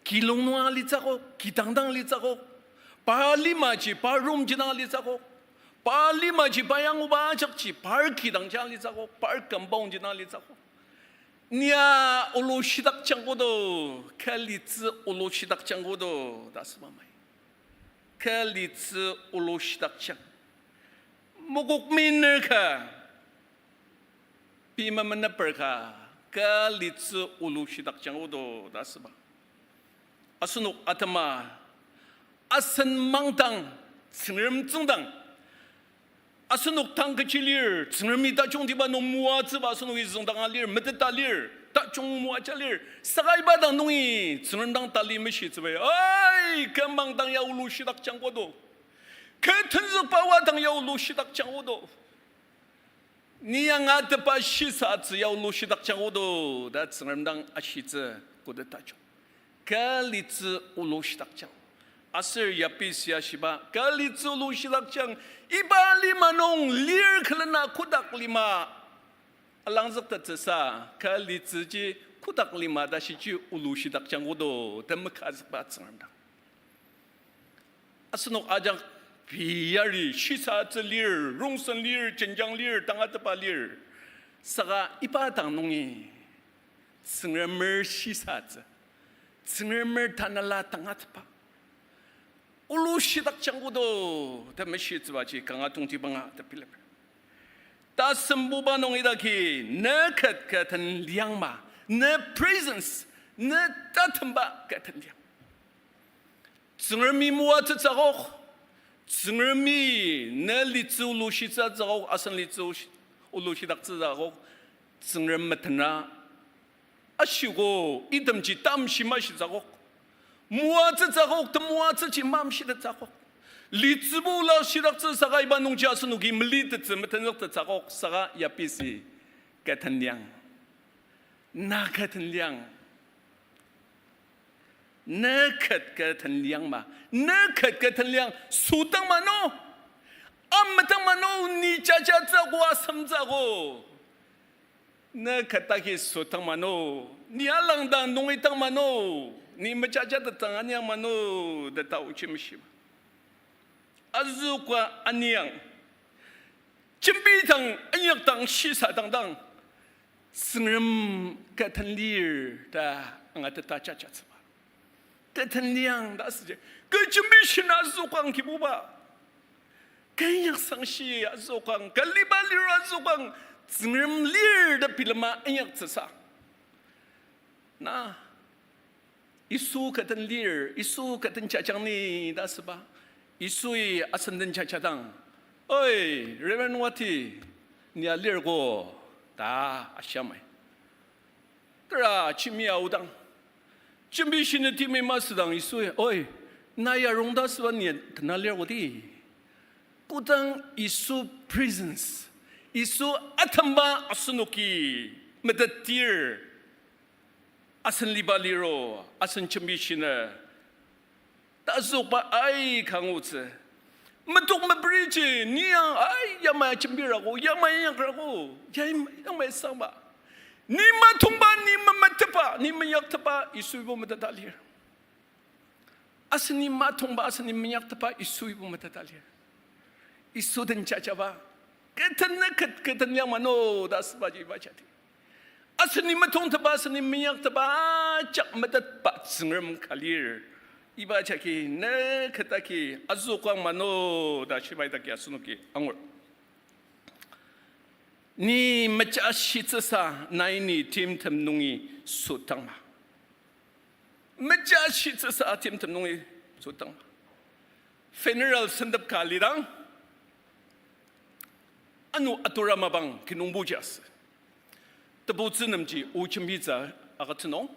kilung nung alitsüko, kidang dang alitsüko. Pa limaji, pa room ji dang alitsüko. Pa limaji, pa yanguba ajakji, par kidang ji alitsüko, par compound ji dang alitsüko. Nia ulu shidakjang kodo, kü litsü ulu shidakjang kodo, ta asüba mai. Kü litsü ulu shidakjang. Mokok mener ka, pei memeneper ka, kü litsü ulu shidakjang kodo, ta asüba. Asenok atema, asen mangdang, Tsüngrem tsüngdang, asenok tang kechi lir, Tsüngremi tajungtiba nung moatsüba asenoki züngdanga lir, meteta lir, tajung moaja lir. Saka iba dang nungi Tsüngrem dang tali meshitsüba. Ai, kü mangdang ya ulu shidakjang kodo. Kü tenzükba wa dang ya ulu shidakjang kodo. Ni angatepa shisatsü ya ulu shidakjang kodo, ta Tsüngrem dang ashitsü koda tajung. Kü litsü ulu shidakjang. Aser Yabes ya shiba, kü litsü olu shidakjang, iba lima nung lir külena kotak lima alangzüktettsüsa, kü litsüji kotak lima tashiji olu shidakjang kodo, temekazükba Tsüngrem dang. Asenok ajak pei yari shisatsü lir, rongsen lir, jenjang lir, tangatetba lir. Saka iba dang nungi Tsüngremer shisatsü, Tsüngremer tanela tangatetba olu shidakjang kodo, ta meshitsübaji kanga tongtibanga ta bilemer. Tasembuba nung idaki, ne ket kü den liangma, ne presence, ne tatemba kü den liang. Tsüngremi moatsütsü akok, Tsüngremi ne litsü olu shitsütsü akok, asen litsü olu shi-, olu shidaktsütsü akok, Tsüngrem metena ashiko, itemji tamshi mashitsü akok. Moatsütsü akok, temoatsüji mamshitettsü akok. Litsübo ola shidaktsü saka iba nungji asenoki melitettsü metenzüktettsü akok, saka Yabesi kü den liang. Na kü den liang. Ne ket kü den liangma. Ne ket kü den liang. Südangma no. Ametangma no. Ni jajatsü ko asemtsü ko. Ne ket agi südangma no. Ni alangdang nungi dangma no. Ni mejajatettsü aniangma no, ta taochi meshiba. Azüka aniang. Jembi dang, inyakdang, shisadangdang, Tsüngrem kü den lir ta angateta jajatsüba. Kü den liang ta asüji. Kü jembi shina azükang Kibuba. Kü inyaksangshi azükang, kü liba lir azükang, Tsüngrem lir ta bilema inyaktsüsa. Na, Yisu kü den lir, Yisu kü den jajang ni ta asüba. Yisui asen den jajadang, oi, Reverend Wati, ni alir ko, ta ashamai. Tera jembi aodang, jembi shinetimi masüdang Yisui, oi, na ya rongda süba ni tena lir kodi. Kodang Yisu presence, Yisu atemba asenoki metetdir, asen liba liro, asen jembi shina tazükba aika angutsü. Metok meperiji, ni ya, ai, yamai jembirago, yamai inyakrago, yam-, yamai sangba. Ni matongba, ni memetetba, ni meinyakteba, Yisuibo meteta lir. Asen ni matongba, asen ni meinyakteba, Yisuibo meteta lir. Yisu den jajaba, kü den ne ket, kü den liangma no ta asübaji iba jati. Asen ni matongteba, asen ni meinyakteba, ajak metetba Tsüngrem ka lir. Iba jagi ne ket agi azükangma no ta shibai dagi asenoki angur. Ni mejashitsüsa nai ni timtem nungi südangma. Mejashitsüsa timtem nungi südangma. Funeral sentep ka lidang, ano atura mapang kinungpoji asü. Tebutsü nemji o jembitsü agütsü nung,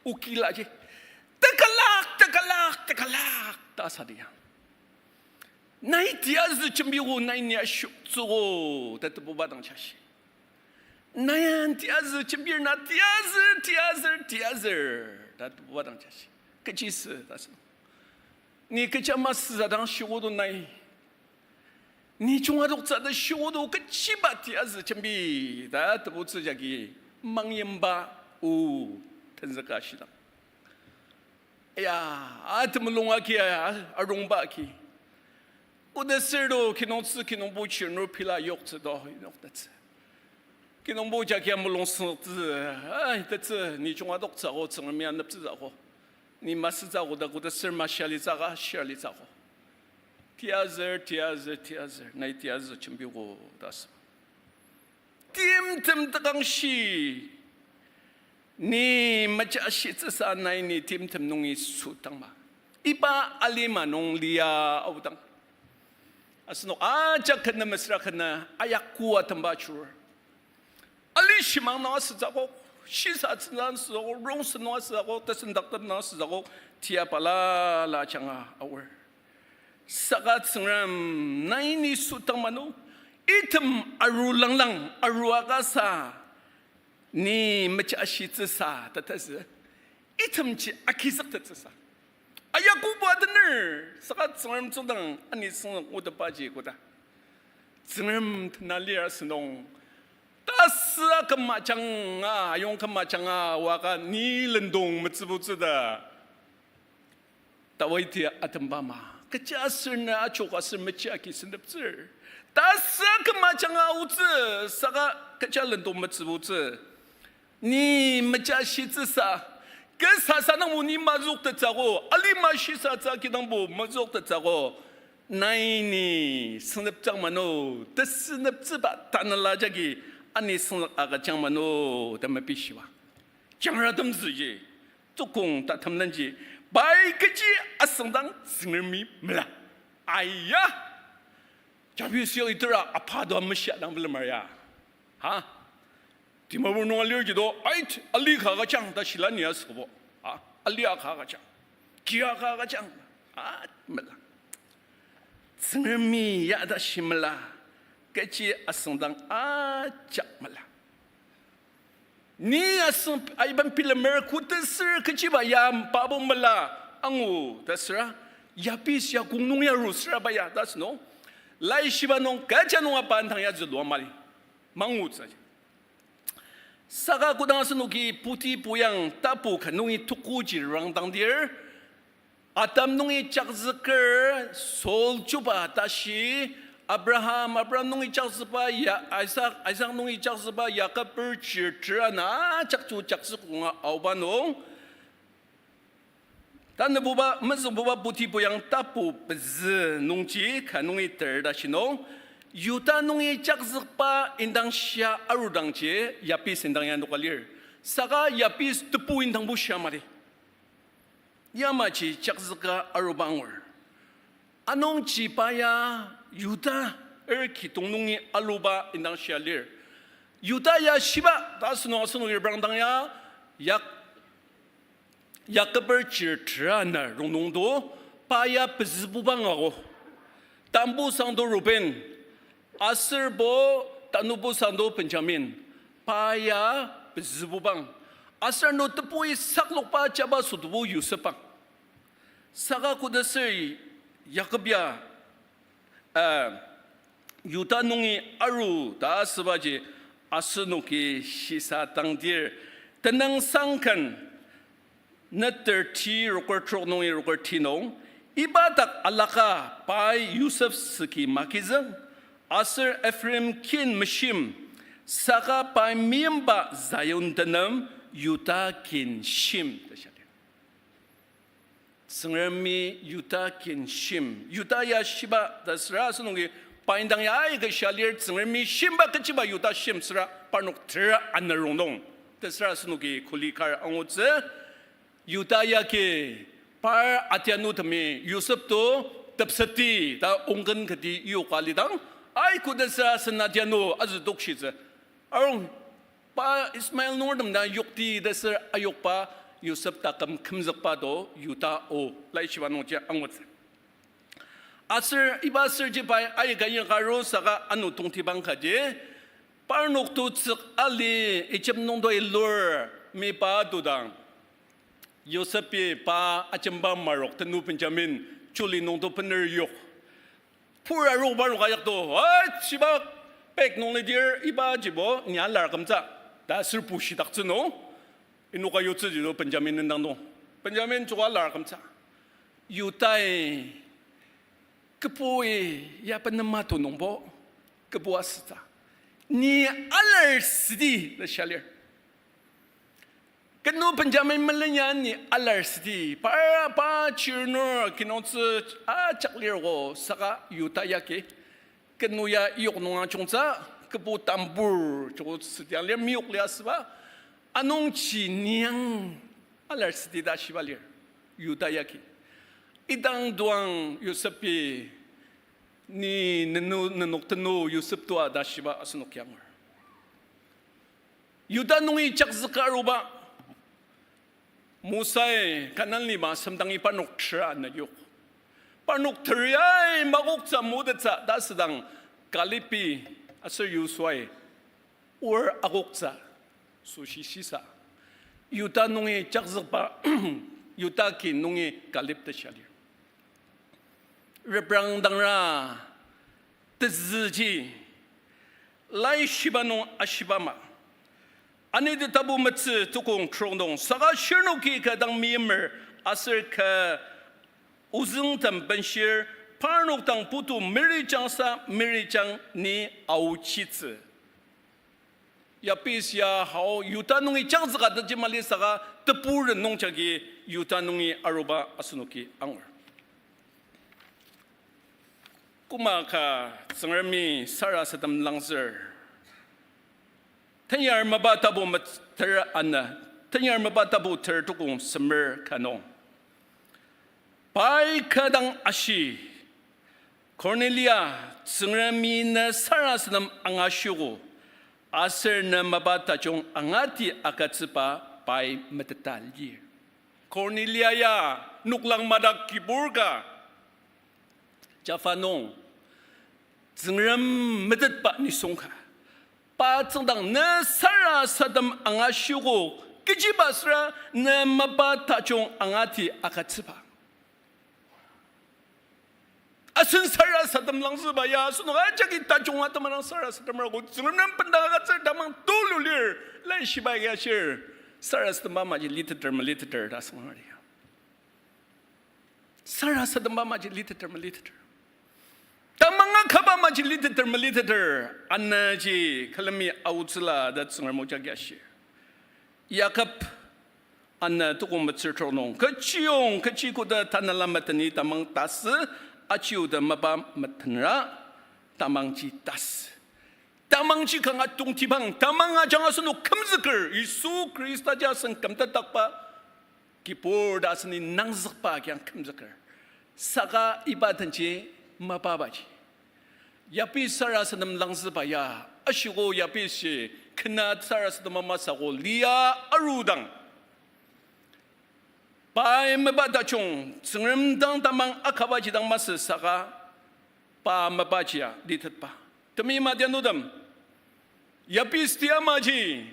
o kilaji, tekolak, tekolak, tekolak ta sadi ya. Nai tiyazü jembiko, nai ni ashoktsüko ta tebuba dang jashi. Nai ya tiyazü jembir na tiyazü, tiyazü, tiyazü ta tebuba dang jashi. Kechisü ta sü. Ni kecha masüsa dang shikodo nai. Ni junga doktsü ta shikodo kechiba tiyazü jembi ta tebutsü jagi mangyimba o tenzüka shidang. Ya, atemulung agi, a-, arungba agi. Kodasür do kinungtsü kinungpo chirnur pila yoktsü do inoktettsü. Kinungpo jagi mulung süngzüktsü, ai, tetsü, ni junga adoktsü ako, Tsüngremi aneptsütsü ako. Ni masütsü ako ta koda ser mashalitsü aka, shirlitsü ako. Tiazür, tiazür, tiazür, nai tiazü jembiko ta asü. Timtem tekangshi, ni mejashitsüsa nai ni timtem nungi sutangma. Iba alima nung lia aodang. Asenok ajak kena mesüra kena ayakua temba chur. Ali shimang nung asütsü akok, shisatsü nung asütsü akok, rongsen nung asütsü akok, tesendaktep nung asütsü akok, tia balala ajanga aor. Saka Tsüngrem nai ni sutang mano, item aru langlang, aru akasa, ni mejashitsüsa, ta tazü. Itemji agizüktettsüsa. Ayakoba tener, saka Tsüngrem tsüngdang ani süngzük ngutetbaji koda. Tsüngrem tena lir asünung. Tasü aküm ajanga, ayong küm ajanga, waka ni lendong metsübutsü ta. Dawidi atemba ama, kechiaser na achok aser mechi agi senteptsür. Tasü küm ajanga aotsü, saka kecha lendong metsübutsü. Ni mejashitsüsa, kasa sanangbo ni mazüktettsü ako, alima shisatsü kidangbo mazüktettsü ako, nai ni sentepjang mano, tesüneptsüba tanela jagi ani süngzük agüjang mano, ta mepishiba. Jangratemtsüji, tukong tatemlenji, pai kechi asüngdang Tsüngremi mela. Aya! Jabeshi itera apa do ameshia dang bilemar ya. Ha? Dimapur nung alir jido, ait, ali ka agüjang ta shila ni asübo. Ha? Ali aka agüjang. Kia ka agüjang. A, mela. Tsüngremi ya ta shi mela. Kechi asüngdang ajak mela. Ni asüng aiben bilemer kutesür kechiba ya pabo mela angu ta süra, Jabes ya kong nung ya ru süra ba ya ta asünung. Laishiba nung kecha nung apa indang ya zülua mali. Mangutsü. Saka kodang asenoki Puti Puyang tapu ka nungi tukuji rangdangdir, Adam nungi jakzüker, Saul chuba tashi, Abraham, Abraham nungi jakzükba, Ya-, Isaac, Isaac nungi jakzükba, Jakob er chir ter ana, jakju jakzükonga aoba nung. Tanübuba, mezüngbuba Puti Puyang tapu pezü nungji ka nungi ter tashi nung, Yuda nungi jakzükba indang shia arudangji, Jabes indang ya noka lir. Saka Jabes tebu indangbo shia mali. Yamaji jakzüka aruba angur. Anungji pa ya Yuda er kidong nungi aluba indang shia lir. Yuda ya shiba ta asünung asünung reprangdang ya, Yak-, Jakob er chir ter ana rongnungdo, pa ya pezübuba angako. Tambu sangdo Ruben, aserbo tanübo sangdo Benjamin, pa ya pezübubang. Aser ano tebui saklokba jaba sütobo Yosepbang. Saka kodasür Jakob ya, eh, Yuda nungi aru ta asübaji asenoki shisa tangdir. Tenüngsang ken neter ti roker trok nungi roker ti nung, iba dak alaka pai Yosep süki magizük, aser Ephraim kin meshim, saka pai meimba Zion tenem Yuda kin shim ta shia lir. Tsüngremi Yuda kin shim. Yuda ya shiba ta süra asenoki pa indang ya aika shia lir, Tsüngremi shimba kechiba Yuda shim süra parnok tera ana rongnung. Ta süra asenoki kuli kar angutsü, Yuda yagi par atianutemi Yosep to tepseti ta ongken kati yoka lidang, aiko ta süra asen atianu azü dokshitsü. Arung pa Ismael nungertem dang yokti ta ser ayokba Yosep taküm kümzükba to Yuda o laishiba nungji angutsü. Aser iba aserji pai aika yaka aru saka ano tongtibang kaji, parnok to tsük ali Ijip nungto ilur mipa to dang, Yosepi pa ajemba marok tenu Benjamin chuli nungto bener yok. Pur arok parnok ayakto, a, shiba pek nung lidir iba jibo ni alar kümtsü ta aser pushidaktsü nung, inoka yutsüji to Benjamin indang nung. Benjamin joko alar kümtsü. Yudai küboi ya benema to nungbo kübu asütsü. Ni alar südi ta shia lir. Kenu Benjamin melenya ni alar südi. Par pa chirnur kinungtsü ajak lirgo saka Yuda yagi. Kenu ya yok nung ajungtsü, kübu tambur joko südi lir meyok liasüba. Anungji ni ang alar südi ta shiba lir. Yuda yagi. Idang doang Yosepi ni nenu, nenok tenu Yosep tua ta shiba asenok ya angur. Yuda nungi jakzüka aruba, Mosai Kanan lima semdangi parnok tera ana yok. Parnok teriai makoktsü motettsü ta asüdang Kalebi aser Yosuai or akoktsü süshi shisa. Yuda nungi jakzükba, Yuda ki nungi Kaleb ta shia lir. Reprangdangra tezüji Laishiba nung ashiba ama. Anidi tapu metsü tukong trok nung saka shirnoki kü dang meimer aser kü ozüngtem benshir, parnok dang putu mirijangsa mirijang ni aochitsü. Yabes ya hao Yuda nungi jakzüka taji mali saka teburen nungjagi Yuda nungi aruba asenoki angur. Koma ka Tsüngremi sarasadem langzür. Tenyar mapa tapu met-, ter ana, tenyar mapa tapu ter tukong semer ka nung. Pai kü dang ashi, Kornelia, Tsüngremi ne sarasadem angashiogo, aser ne mapa tajung angati agütsüba pai meteta lir. Kornelia ya noklang madak kibur ka, Jaffa nung, Tsüngrem metetba nisung ka. Pa tsüngdang ne sarasadem angashiogo, kechiba süra ne mapa tajung angati agütsüba. Asen sarasadem langzüba ya, asenok ajaki tajung atema dang sarasadem arogo, Tsüngrem nem bendang agütsür tamang tulu lir, Laishiba ya ashir, sarasademba maji liteter meliteter ta asüngdang ya. Sarasademba maji liteter meliteter. Tamang akaba maji liteter meliteter. Anaji külemi aotsüla ta Tsüngrem o jagi ashir. Yakob ana tukong metsür trok nung, kechiyong kechi koda tanela meteni tamang tasü, achiuda mapa metenra, tamangji tasü. Tamangji kanga tongtibang, tamang ajanga asenok kümzüker, Yisu Khrista ji asen kümtetdakba, kibur ta aseni nangzükba kiang kümzüker. Saka iba denji mapabaji. Yabi sarasadem langzüba ya, ashiko yabi shi, kena sarasadem masako lia arudang. Pai mapa tajung, Tsüngrem dang tamang akabaji dang masü saka, pa mapajia litetba. Temeim adianutem, Yabes tia maji,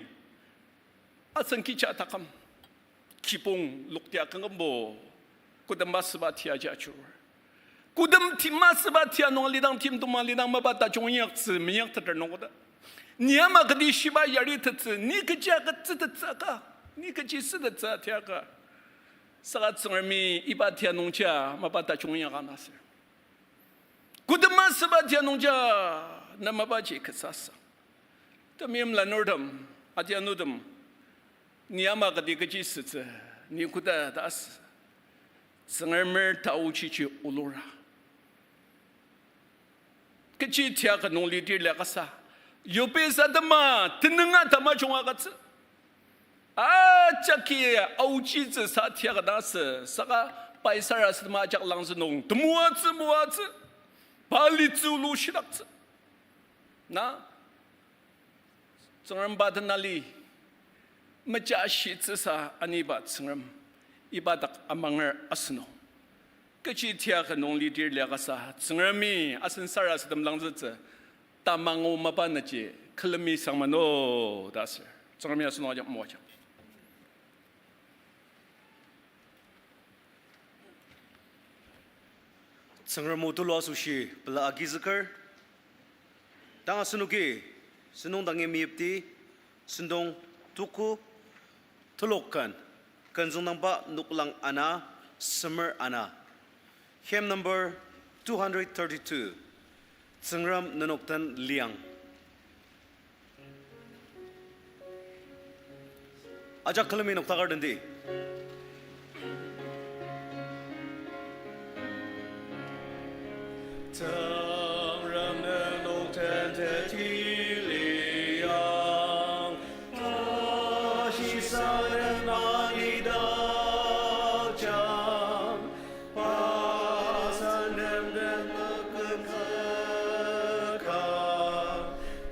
asen kecha taküm, kibong loktia kangkümbo, kodem masüba tiaji ajurur. Kodem ti masüba tia nung alidang, timtem alidang mapa tajung inyaktsü, minyakteter nung koda. Ni ama kati shiba yaritettsü, ni kechi agütsütettsü aka, ni kechi sütettsü tia aka. Saka Tsüngremi iba tia nungji mapa tajung inyaka nasür. Kodem masüba tia nungji, na mapaji kesasa. Temeim lanurtem, adianutem, ni ama kati kechi sütsü, ni koda ta asü. Tsüngremer taochiji olura. Kechi tia ka nung lidir liakasa, Yabes atema tenüng tamajung agütsü. Ajaki aochitsü sa tia ka dang asü, saka pai sarasadema ajak langzü nung, temoatsü moatsü, pa litsü olu shidaktsü. Na, Tsüngrem pa tenali, mejashitsüsa aniba Tsüngrem, iba dak amanger asünung. Kechi tia ka nung lidir liakasa, Tsüngremi asen sarasadem langzütsü, tamang o mapa naji, külemi sangmano, ta asür. Tsüngremi asenung ajak moajang. Tsüngrem o tulu asoshi pela agizüker. Tang asenoki, sentong dangi meyipti, sentong tuku, telok ken, ken züngdangba noklang ana, semer ana. Hymn number two hundred thirty-two, Tsüngrem nenok den liang. Ajak külemi noktaker tendi. Tsüngrem nenok tenteti liang, tashi sanem anidakjang, pa sanem den mekümzüka,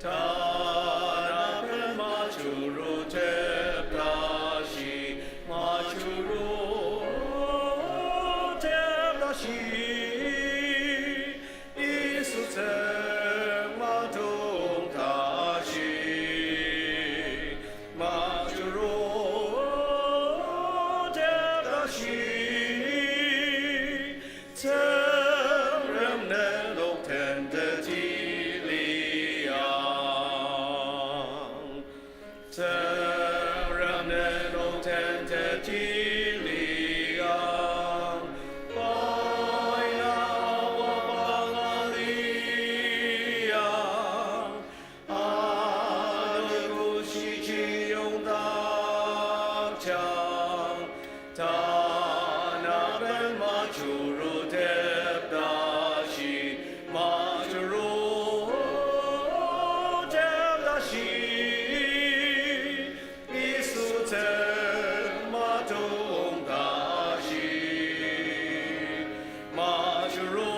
tanaben majurutep tashi, majurutep tashi, Yisu tsüng matong tashi, majurutep tashi, Tsüngrem nenok tenteti liang. Tsüngrem nenok tenteti liang, pai na awa banga liang, anogo shiji yongdakjang, tanaben majurutep tashi, majurutep tashi, Yisu tsüng matong tashi, majurutep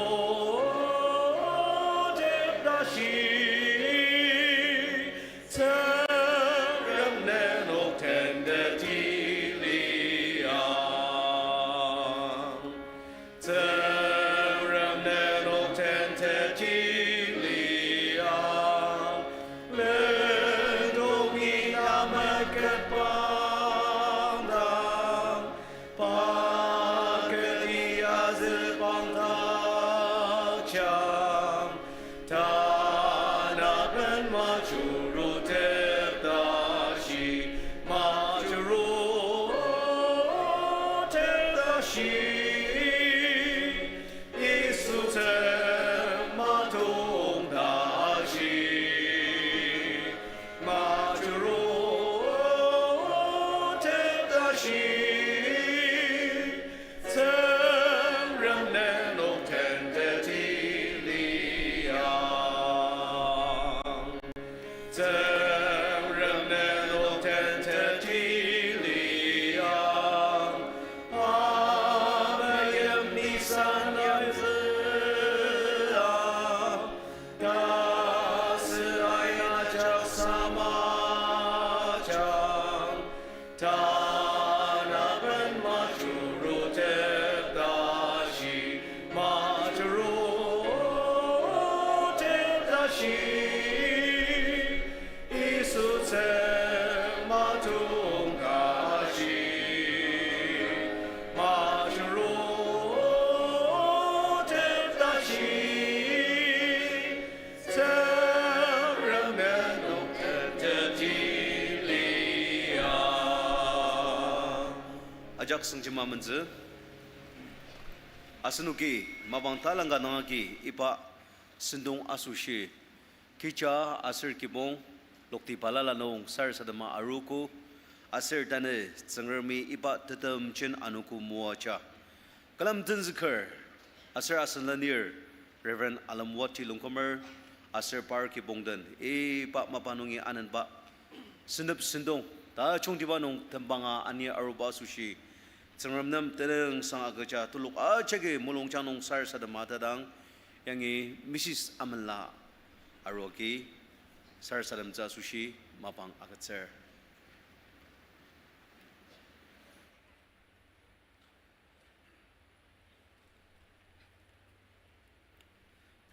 tashi, Tsüngrem nenok tenteti liang. Tsüngrem nenok tenteti liang, lendong ina meketbang dang, pa kati azübang dakjang, tanaben majurutep tashi, majurutep tashi, Yisu tsüng matong tashi, majurutep tashi, Tsüngrem nenok tenteti liang. Tsüngrem nenok tenteti liang. Amen, yimli san yangzüa, tasü aina jak samajang, tanaben majurutep tashi, majurutep tashi, Yisu tsüng matong tashi, majurutep tashi, Tsüngrem nenok tenteti liang. Ajak sengjema menzü. Asenoki mapang talangka nangaki iba sentong asoshi kija aser kibong lokti balala nung sarasadema arogo, aser tanü Tsüngremi iba tetemjen anogo moaja. Külem tenzüker aser asen lenir Reverend Alemwati Longkumer aser par kibong den iba mapa nungi anenba sentep sentong tajungtiba nung tembanga ani aruba asoshi Tsüngrem nem tenüngsang agüja telok ajaki mulungjang nung sarasadema tadang yangi Missus Amenla aroki sarasademtsü asoshi mapang agütsür.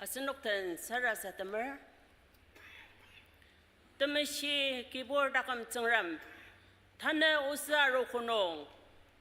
Asenok den sarasademer. Temeshi kibur taküm Tsüngrem, tanü osü arogo nung,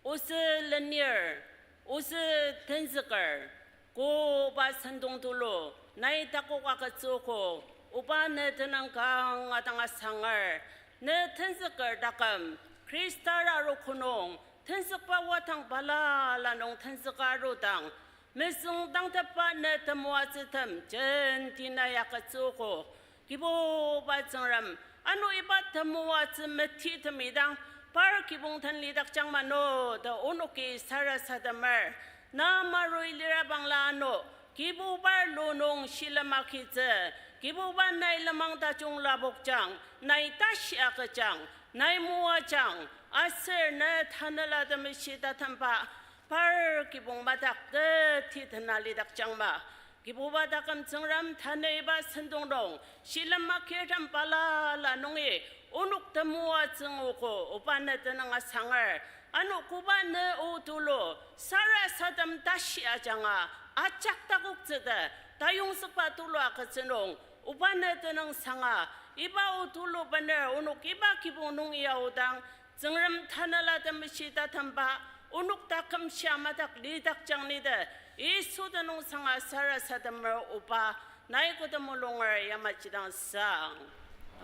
osü lenir, osü tenzüker, koba sentong tulu nai takok agütsüogo, oba ne tenüng kanga dang asanger, ne tenzüker taküm, Khrista arogo nung tenzükba wadang balala nung tenzüka arudang, mesüngdangtepba ne temoatsütem jenti nai agütsüogo. Kibuba Tsüngrem, ano iba temoatsü metitemi dang, Par kibong den lidakjang mano ta onoki sarasademer. Na marui lira bangla ano, Kibuba lu nung shilem agitsü, Kibuba nai lenmang tajung lapokjang, nai tashi agüjang, nai moajang, aser ne Tanela Temeshi tatemba, par kibong madak teti tena lidakjang ma. Kibuba taküm Tsüngrem, tanü iba sentong nung, shilem agirtem balala nungi, onok temoatsü nguogo, oba ne tenüng asanger. Ano koba ne o tulu, sarasadem tashi ajanga, ajak takoktsü ta, tayongzükba tulu agütsü nung, oba ne tenüng sanga, iba o tulu bener onok iba kibong nung ya aodang, Tsüngrem Tanela Temeshi tatemba, onok taküm shia madak lidakjang ni ta, Yisu tenüng sanga sarasademer oba, nai kü temulunger yamaji dang sang.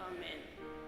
Amen.